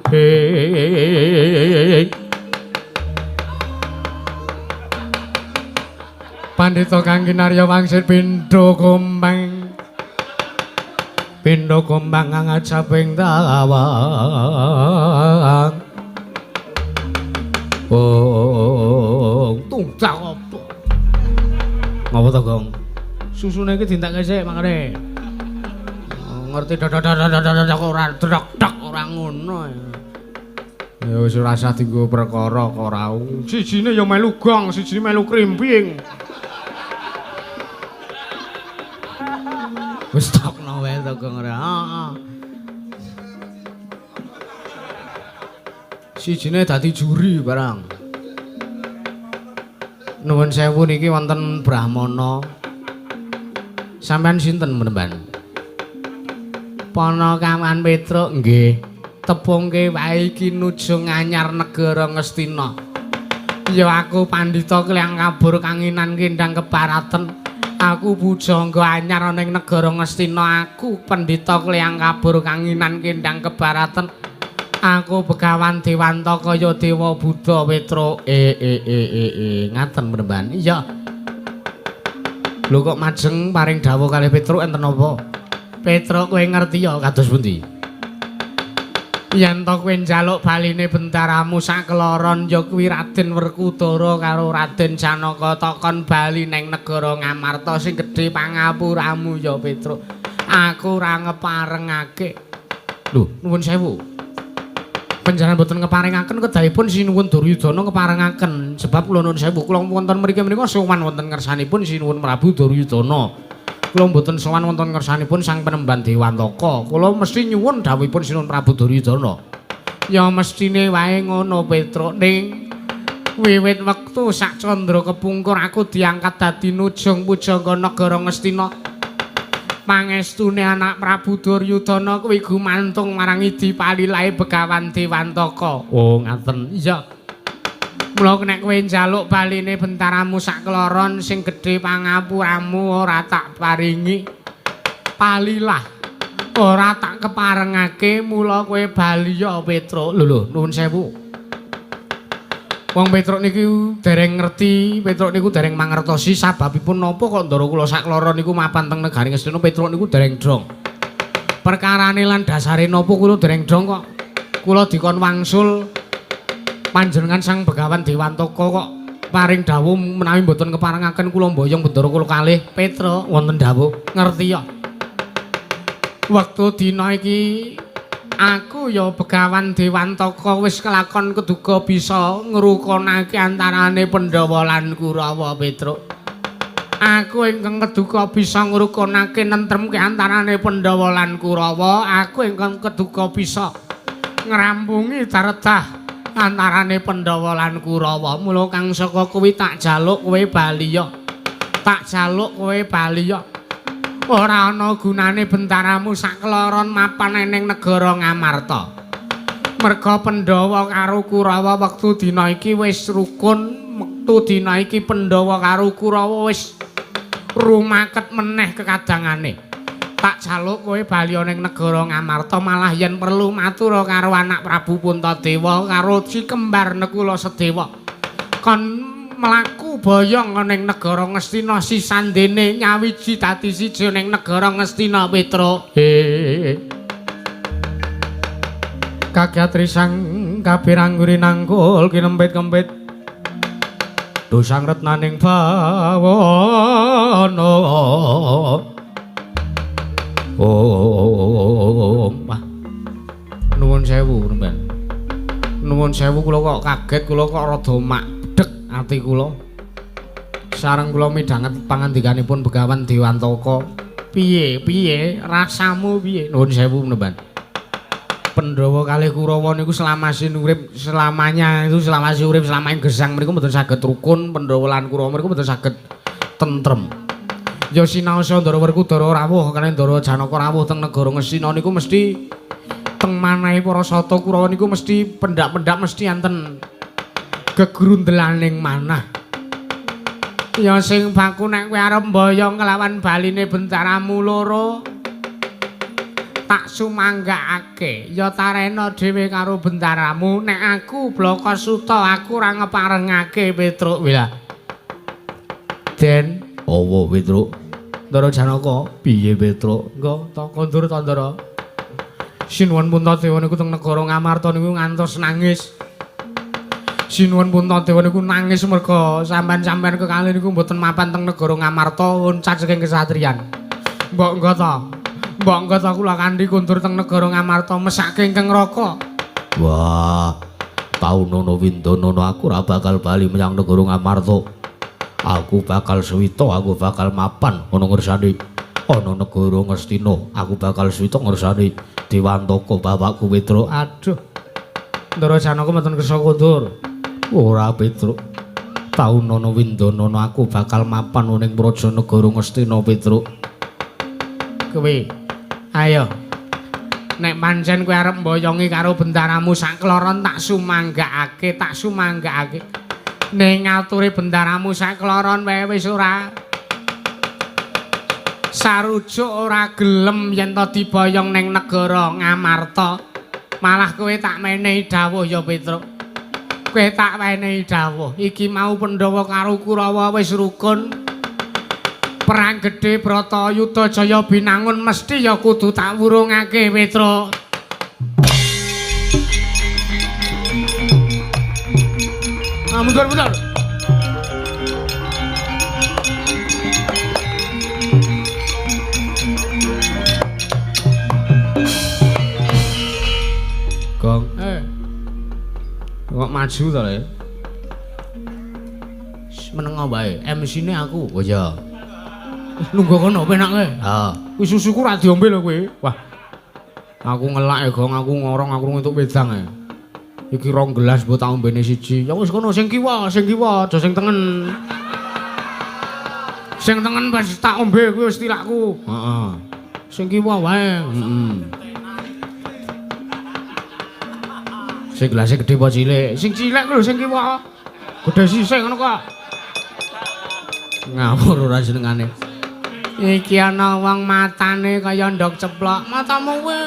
Pandhita kang kinarya wangsul pindha gombang. Pindha gombang ngajaping tawang. Oh, tunggak apa? Ngapa to, Gong? Susune iki dientekke sik mangkane. Ngerti dodok ora drok-dok ora ngono. Ya wis ora usah dienggo perkara kok ora. Sijine ya melu gong, sijine melu krimping. Wis tokno wae to, Gong ora. Heeh. Sijine dadi juri barang. Nuwun sewu niki wonten Brahmana. Sampeyan sinten menemban? Panakawan Petruk nggih. Tepungke wae iki nuju nganyar negara Ngastina. Ya aku pandhita Kliang Kabur kanginan kendang kebaraten. Aku pujangga anyar ana ing negara Ngastina. Aku pandhita Kliang Kabur kanginan kendang kebaraten. Aku Begawan Dewantaka ya Dewa Buddha Petruk. Ngaten menemban. Iya. Lho kok majeng paring dawuh kalih Petruk enten apa? Petruk kowe ngerti ya kados pundi? Yen to kowe njaluk baline bentaramu sakeloron ya kuwi Raden Werkudara karo Raden Janaka takon bali neng negara Ngamarta sing gedhe pangapuramu ya Petruk. Aku ora ngeparengake. Lho, nuwun sewu. Panjenengan boten ngeparengaken kedahipun Sinuwun Duryudana ngeparengaken sebab kula nuwun sewu kula wonten mriki menika sowan wonten ngersanipun Sinuwun Prabu Duryudana. Kula mboten sowan wonten ngersanipun Sang Penemban Dewantaka. Kula mesti nyuwun dawuhipun Sinuwun Prabu Duryudana. Ya mestine wae ngono Petruk ning wiwit wektu sak candra kepungkur aku diangkat dadi nujung pujangga negara Ngastina. Pangestune anak Prabu Duryudana kuwi gumantung marang Idi palilahe Begawan Dewantaka. Oh, ngaten. Iya. Mula nek kowe njaluk baline bentaramu sakeloron sing gedhe pangapuramu ora tak paringi. Palilah ora tak keparengake mula kowe bali ya Petruk. Lho lho, nuwun sewu. Wong Petruk niki dereng ngerti, Petruk niku dereng mangertosi sababipun napa kok ndara kula sakloro niku mapan teng negari Ngastina Petruk niku dereng drong. Perkarane lan dasare napa kula dereng drong kok. Kula dikon wangsul panjenengan Sang Begawan Dewantaka kok paring dawuh menawi mboten keparengaken kula mboyong bendara kula kalih Petruk wonten dawuh. Ngerti ya. Wektu dina iki aku ya Begawan Dewantaka wis kelakon keduga bisa ngrukunake antarane Pandhawa lan Kurawa Petruk. Aku ingkang keduga bisa ngrukunake nentremke antarane Pandhawa lan Kurawa, aku ingkang keduga bisa ngrampungi daredah antarane Pandhawa lan Kurawa. Mula kang saka kuwi tak jaluk kowe bali ya. Tak jaluk kowe bali ya. Ora ana gunane bentaramu sakeloron mapan ning negara Ngamarta. Merga Pandhawa karo Kurawa wektu dina iki wis rukun, wektu dina iki Pandhawa karo Kurawa wis rumaket meneh kekadangane. Tak jaluk kowe bali ning negara Ngamarta malah yen perlu matur karo anak Prabu Puntadewa karo si kembar Nekula Sedewa. Kon mlaku boyong ning negara Ngastina sisandene nyawiji dadi siji ning negara Ngastina Petruk. Kakyatri sang kabirang nangkul kinempit-kempit dosang retnaning bawana. Oh, wah. Nuwun sewu, Mben. Nuwun sewu kula kok kaget, kula kok rada mak ati kula. Sareng kula midhanget pangandikanipun Begawan Dewantaka. Piye piye rasamu piye? Nuwun sewu menemban. Pandhawa kalih Kurawa niku selamase urip selamanya itu selamase urip selama ing gesang mriku mboten saged rukun. Pandhawa lan Kurawa mriku mboten saged tentrem. Ya sinaosa Ndara Werkudara rawuh kalih Ndara Janaka rawuh teng negara Ngastina niku mesti teng manahe para sata Kurawa niku mesti pendak-pendak mesti enten gegrundelaning manah. Ya sing baku nek kowe arep mboyong kelawan baline bendaramu loro tak sumanggakake. Ya tarena dhewe karo bendaramu. Nek aku Blaka Suta aku ora ngeparengake Petruk wila. Den Apa Petruk? Ndara Janaka, Piye Petruk? Nggo tak kondur ta Ndara. Sinuwun Puntadewa niku teng negara Ngamarta niku ngantos nangis. Sinuwun Puntadewa niku nangis merga sampean-sampean kekalih niku mboten mapan teng negara Ngamarta uncat saking kesatriyan. Mbok nggo ta. Mbok nggo ta kula kanthi kondur teng negara Ngamarta mesake ingkang raka. Wah, taunono windonono aku ora bakal bali menyang negara Ngamarta. Aku bakal suwita, aku bakal mapan ana ngersane ana negara Ngastina, aku bakal suwita ngersane Dewantaka bapakku Petruk. Aduh. Ndara Janaka mboten kersa kondur. Ora Petruk. Taunono windonono aku bakal mapan ana ing praja negara Ngastina Petruk. Kowe ayo. Nek pancen kowe arep mboyongi karo bendaramu sakloron tak sumanggakake, tak sumanggakake. Ning ngaturi bendaramu sakloron wae wis ora sarujuk ora gelem yen to diboyong ning negara Ngamarta. Malah kowe tak menehi dawuh ya Petruk. Kowe tak menehi dawuh. Iki mau Pandhawa karo Kurawa wis rukun. Perang gedhe Bratayuda Jaya Binangun mesti ya kudu tak wurungake Petruk. Ah, mundur, mundur. Gong, Kok maju to, Le? Meneng wae, MC-ne aku. Oh iya. Nunggu kono penak kowe. Ha. Kuwi susuku ra diombe lho kowe. Wah. Aku ngelak ya, Gong, aku ngorong, aku entuk wedang e. Iki rong gelas mbok tak ombene siji. Ya wis kono sing kiwa, aja sing tengen. Sing tengen wis tak ombe kuwi wis tilakku. Heeh. Sing kiwa wae. Heeh. Sing gelase gedhe apa cilik? Sing cilik lho sing kiwa. Gedhe sisih ngono kok. Ngawur ora senengane. Iki ana wong matane kaya ndok ceplok. Matamu kowe.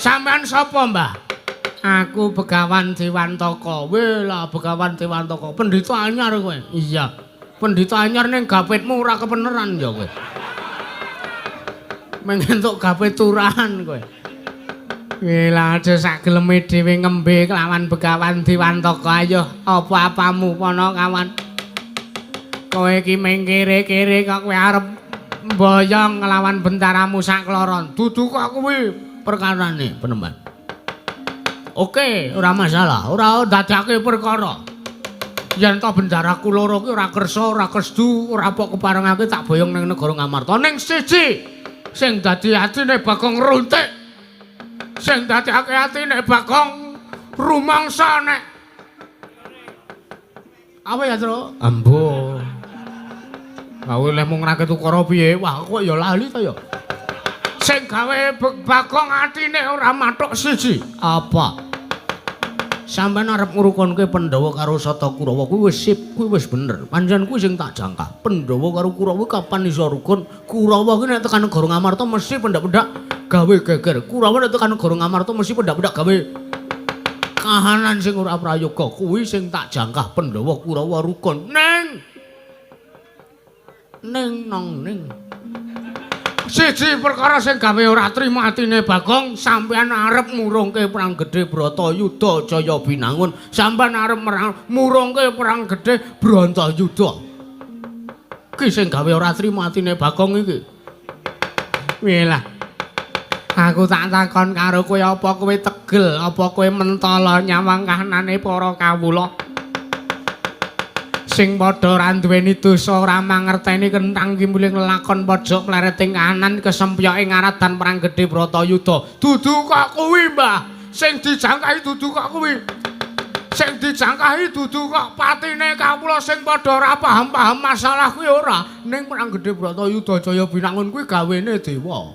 Sampean sapa, Mbah? Aku Begawan Dewantaka. Weh lah Begawan Dewantaka. Pendhita anyar kowe. Iya. Pendhita anyar ning gapitmu ora kepeneran ya kowe. Mengentuk gapit turahan kowe. Weh lah aja sak geleme dhewe ngembe kelawan Begawan Dewantaka. Ayo apa-apamu Panakawan. Kowe iki mengkere-kere kok kowe arep mboyong nglawan bentaramu sakloron. Dudu kok kuwi perkarane penemban. Oke, ora masalah, ora ndadekake perkara. Yen to bendaraku loro ki ora kersa, ora kesdu, ora pok keparengake tak boyong ning negara Ngamarta. Ning siji sing dadi atine Bagong runtik. Sing dadekake atine Bagong rumangsa nek apa ya, Tru? Ambo. Aku leh mung ngrakit ukara piye? Wah, kok ya lali ta ya. Sing gawe Bagong atine ora mathuk siji. Apa? Sampeyan arep ngrukunke Pandhawa karo Sata Kurawa kuwi wis sip, kuwi wis bener. Pancen kuwi sing tak jangka. Pandhawa karo Kurawa kapan iso rukun? Kurawa kuwi nek tekan negara Ngamarta mesti pendak-pendak gawe geger. Kurawa nek tekan negara Ngamarta mesti pendak-pendak gawe kahanan sing ora prayoga. Kuwi sing tak jangkah Pandhawa Kurawa rukun. Ning ning nong ning siji perkara sing gawe ora trima atine Bagong, sampeyan arep murungke perang gedhe Bratayuda Jaya Binangun, sampeyan arep murungke perang gedhe Bratayuda. Ki sing gawe ora trima atine Bagong iki. Wilah. Aku tak takon karo kowe, apa kowe tegel, apa kowe mentala nyawang kahanane para kawula? Sing padha ora duweni dosa ora mangerteni kentang kimbuling lelakon pojok mlereting kahanan kesempyoke ngaradan perang gedhe Bratayuda. Dudu kok kuwi, Mbah. Sing dijangkahi dudu kok kuwi. Sing dijangkahi dudu kok patine kawula sing padha ora paham-paham masalah kuwi ora. Ning perang gedhe Bratayuda Jaya Binangun kuwi gawene dewa.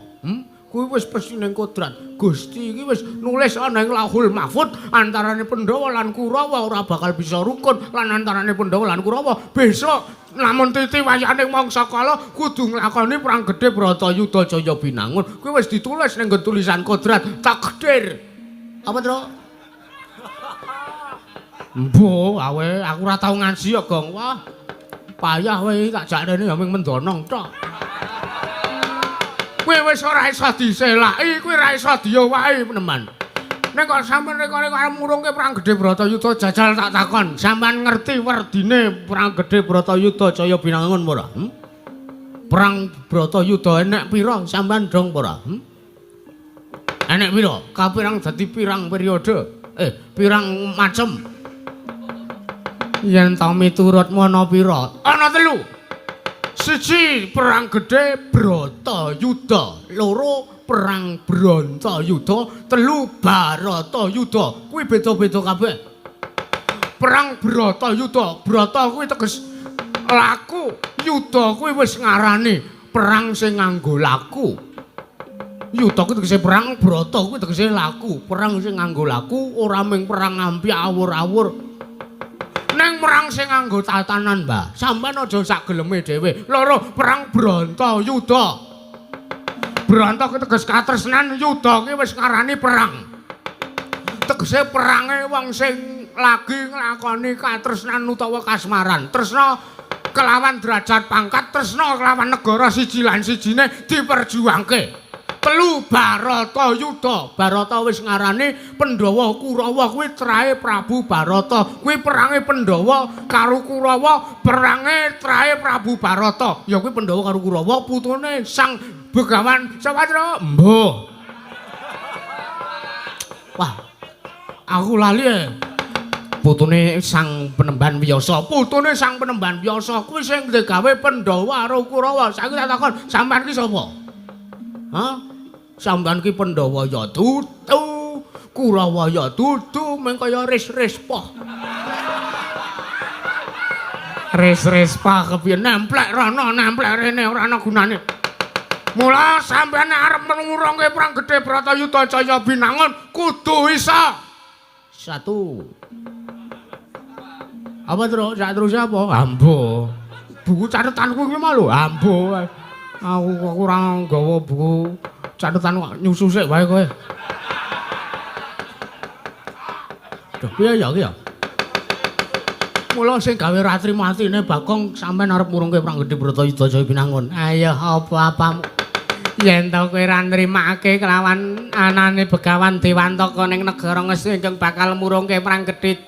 Kuwi wis pesining kodrat. Gusti iki wis nulis ana ing Lauhul Mahfud antarane Pandhawa lan Kurawa ora bakal bisa rukun lan antarane Pandhawa lan Kurawa besok lamun titi wayane mangsa kala kudu nglakoni perang gedhe Bratayuda Jaya Binangun. Kuwi wis ditulis ning nggon tulisan kodrat takdir. Apa, Tru? Mbuh, awe aku ora tau ngaji ya, Gong. Wah. Payah kowe tak jak rene ya mung mendonong tok. Kowe wis ora iso diselaki, kowe ora iso diowahi peneman. Nek kok sampean rek arep murungke perang gedhe Bratayuda jajal tak takon, sampean ngerti werdine perang gedhe Bratayuda Jaya Binangun ora? Hmm? Perang Bratayuda enek pira sampean dong ora? Hmm? Enek pira? Kapirang dadi pirang periode? Pirang macem? Yen ta miturutmu ana pira? Ana 3. 1 perang gedhe Bratayuda, 2 perang Brantayuda, 3 Baratayuda. Kuwi beda-beda kabeh. Perang Bratayuda, Brata kuwi teges laku, yuda kuwi wis ngarani perang sing nganggo laku. Yuda kuwi tegese perang, Brata kuwi tegese laku. Perang sing nganggo laku ora mung perang ampyak awur-awur. Neng perang sing nganggo tatanan, Mbah. Sampeyan aja sak geleme dhewe. 2 perang Brantayuda. Branta kuwi teges katresnan, yuda kuwi wis ngarani perang. Tegese perange wong sing lagi nglakoni katresnan utawa kasmaran. Tresna kelawan derajat pangkat, tresna kelawan negara siji lan sijine diperjuangke. 3 Baratayuda. Barata wis ngarani Pandhawa Kurawa kuwi trahe Prabu Barata. Kuwi perange Pandhawa karo Kurawa, perange trahe Prabu Barata. Ya kuwi Pandhawa karo Kurawa putune Sang Begawan Sawatra. Mbuh. Wah. Aku lali. Putune Sang Penemban Wiyasa. Putune Sang Penemban Wiyasa kuwi sing digawe Pandhawa karo Kurawa. Saiki tak takon, sampean ki sapa? Hah? Sampeyan ki Pandhawa ya dudu, Kurawa ya dudu, mung kaya ris-ris poh. Ris-ris poh kepiye nemplek rono, nemplek rene ora ana gunane. Mula sampeyan nek arep ngurungke perang gedhe Bratayuda Jaya Binangun kudu isa. 1. Apa terus? Sak terus apa? Ambo. Buku catetanku kuwi mau lho, ambo. Aku kok ora nggawa buku catatan kok nyusu sik wae kowe. Duh, piye ya iki ya? Mula sing gawe ra trimo atine Bagong sampean arep murungke perang gedhe Bratayuda Jaya Binangun. Ayo apa-apamu. Yen to kowe ra nrimake kelawan anane Begawan Dewantaka ning negara Ngastina ingkang bakal murungke perang gedhe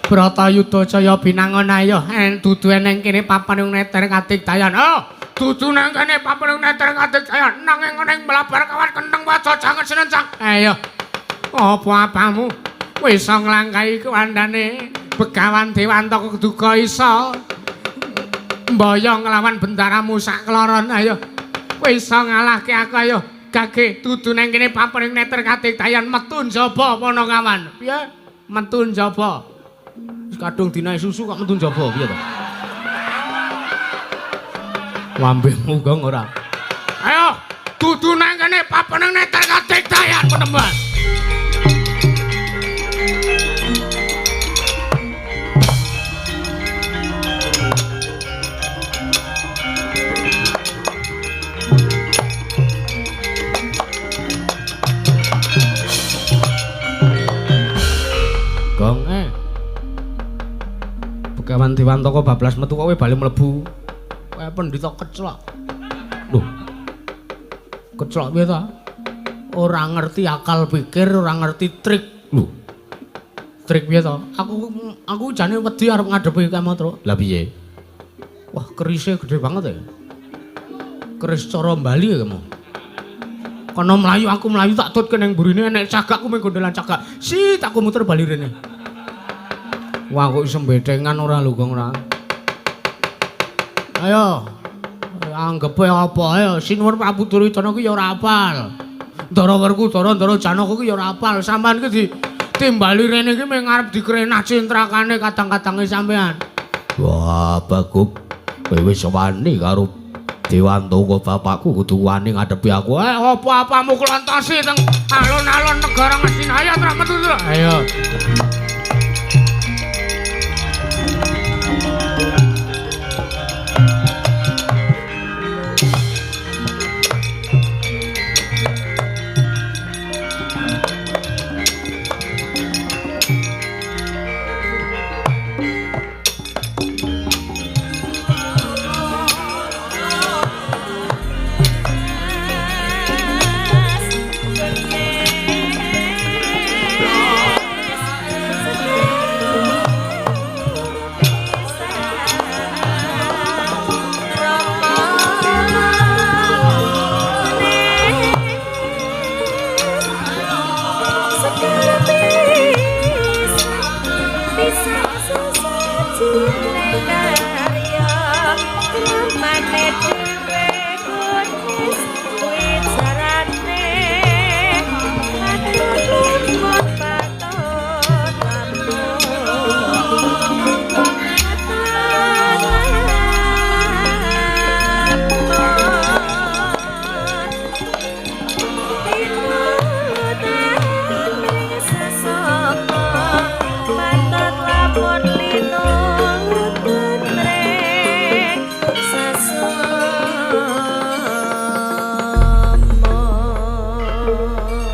Bratayuda Jaya Binangun, ayo dudu ning kene papan neter kadigdayan. Oh, dudu nang kene papan neter kadigdayan nanging ning mlabar kawan kentheng waja jangan senencang. Ayo apa-apamu wis nglangkahi kuwandane Begawan Dewantaka duka isa mboyong nglawan bendaramu sak kloron. Ayo wis ngalahke aku, ayo gage dudu nang kene papan neter kadigdayan metu njaba Panakawan. Piye metu njaba? Wis kadung dinae susu kok metu njaba piye to? Lambemu gong ora. Ayo dudu nang kene papan neter kadigdayan penemban. Gong Begawan Dewantaka bablas metu kok kowe bali mlebu. Kowe pendhita keclok. Lho. Keclok piye ta? Ora ngerti akal pikir, ora ngerti trik. Lho. Trik piye ta? Aku jane wedi arep ngadepi Kamatra. Lah piye? Wah, kerise gede banget ya. Keris cara Bali ya kamu. Kono mlayu aku mlayu tak tutke ning burine enek cagakku mung gondolan cagak. Si tak muter bali rene. Wah kok iso mbetengan ora lho Gong ora. Ayo. Anggepe apa ayo Sinuwun Prabu Duryudana ki ya ora apal. Ndara Werkudara Ndara Janaka ki ya ora apal. Sampeyan ki ditimbali rene iki mung arep dikrenah cintrakane kadang-kadange sampean. Wah, Baguk. Kowe wis wani karo Dewantaka bapakku kudu wani ngadepi aku. Apa-apamu klontosi teng alun-alun negara Ngastina. Ayo truk metu truk. Ayo.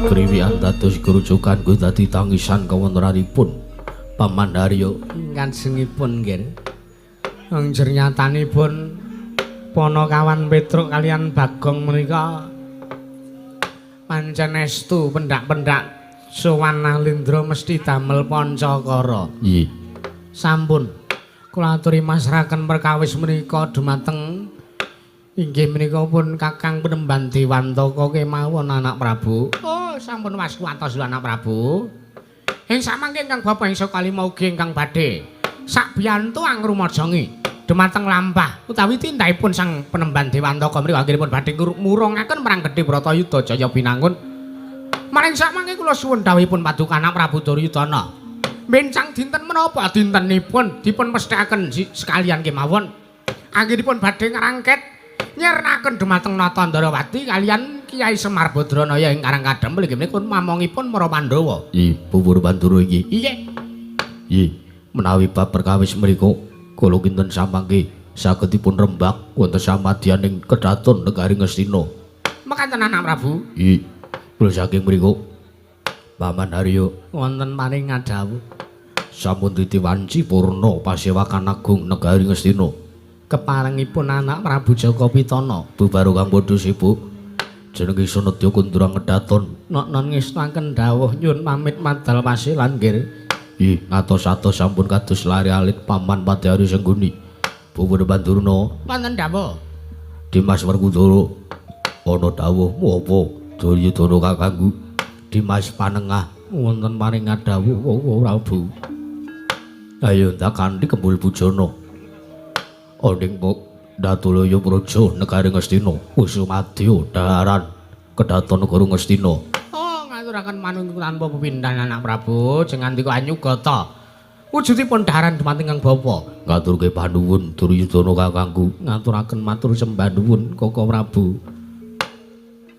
Kriwian dados gerujukan kuwi dadi tangisan kawontenanipun Paman Haryo. Kajengipun nggih. Wong jernyatanipun Panakawan Petruk kalian Bagong menika pancen estu pendak-pendak sowan Nalindra mesti damel pancakara. Nggih. Sampun kula aturi masraken perkawis menika dumateng inggih menika pun Kakang Penemban Dewantaka kemawon anak Prabu. Oh, sampun waswatos lho anak Prabu. Ing samangke ingkang bapa ing sakalima ugi ingkang badhe sakbiyantu angrumajangi dumateng lampah utawi tindakipun Sang Penemban Dewantaka menika anggenipun badhe murungaken perang gedhe Bratayuda Jaya Binangun. Maring samangke kula suwun dawuhipun paduka anak Prabu Duryudana. Mencang dinten menapa dintenipun dipun mesthekaken sekalian kemawon. Anggenipun badhe ngrangket nyirnaken dumateng Nata Ndrawati kalian Kyai Semar Badranaya ing Karang Kadempel inggih menika mamongipun para Pandhawa. Nggih, puwur Pandura iki. Nggih. Nggih, menawi bab perkawis mriku kula kinten samangke saged dipun rembak wonten samadyaning kedaton negari Ngastina. Mekaten anak Prabu. Nggih. Kula saking mriku Paman Haryo wonten paring ngadhawuh sampun titiwanci purna pasewakan agung negari Ngastina. Keparengipun anak Prabu Jaka Pitana bubaro kang padha sibuk jenenge Sanadya Kundura Ngedaton nok-non ngestakaken dawuh nyun pamit madal pasilan nggih. Nggih, ngatos-atos sampun kados lari alit Paman Padhari Sengguni. Bubur Bandurna wonten dawuh Dimas Werkudara ana dawuh apa Duryudana kakangku Dimas Panengah wonten paring dawuh Prabu. Ayo ndak kanthi kembul bujana Oning pok Datulaya Praja negari Ngastina Kusumadya daharan kedaton negara Ngastina. Oh, ngaturaken manunggal tanpa pepindhan anak Prabu jeng ngandika anyugata. Wujudipun daharan dumateng Kang Bapa. Ngaturke panuwun Duryudana kakangku. Ngaturaken matur sembah nuwun Kaka Prabu.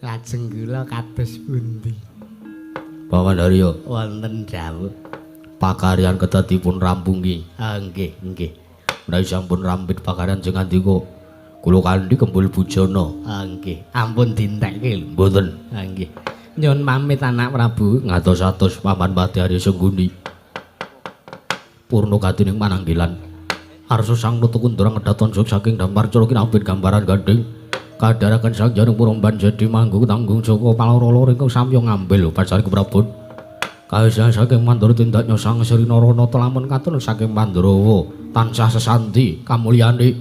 Lajeng kula kados pundi? Paman Haryo wonten dawuh pakaryan kedah dipun rampungi. Ah, nggih, nggih. Menawi sampun rampit pakaryan jeng ngandika kula kanthi kembul bujana. Ah, nggih, ampun dintekke lho. Mboten. Ah, nggih. Nyun pamit anak Prabu. Ngatos-atos Paman Padhari Sengguni. Purna gatining mananggilan. Arsa sang Nata Kundra ngedhaton suk saking dampar cara kinambit gambaran gandhing. Kadharaken sang Janung Puromban jadi manggung tanggung Joko paloro-loro ingkang samya ngambil upacara keprabon. Kawisan saking Mandura tindaknya sang Sri Naranata lamun katon saking Pandhawa tansah sesanti kamulyane.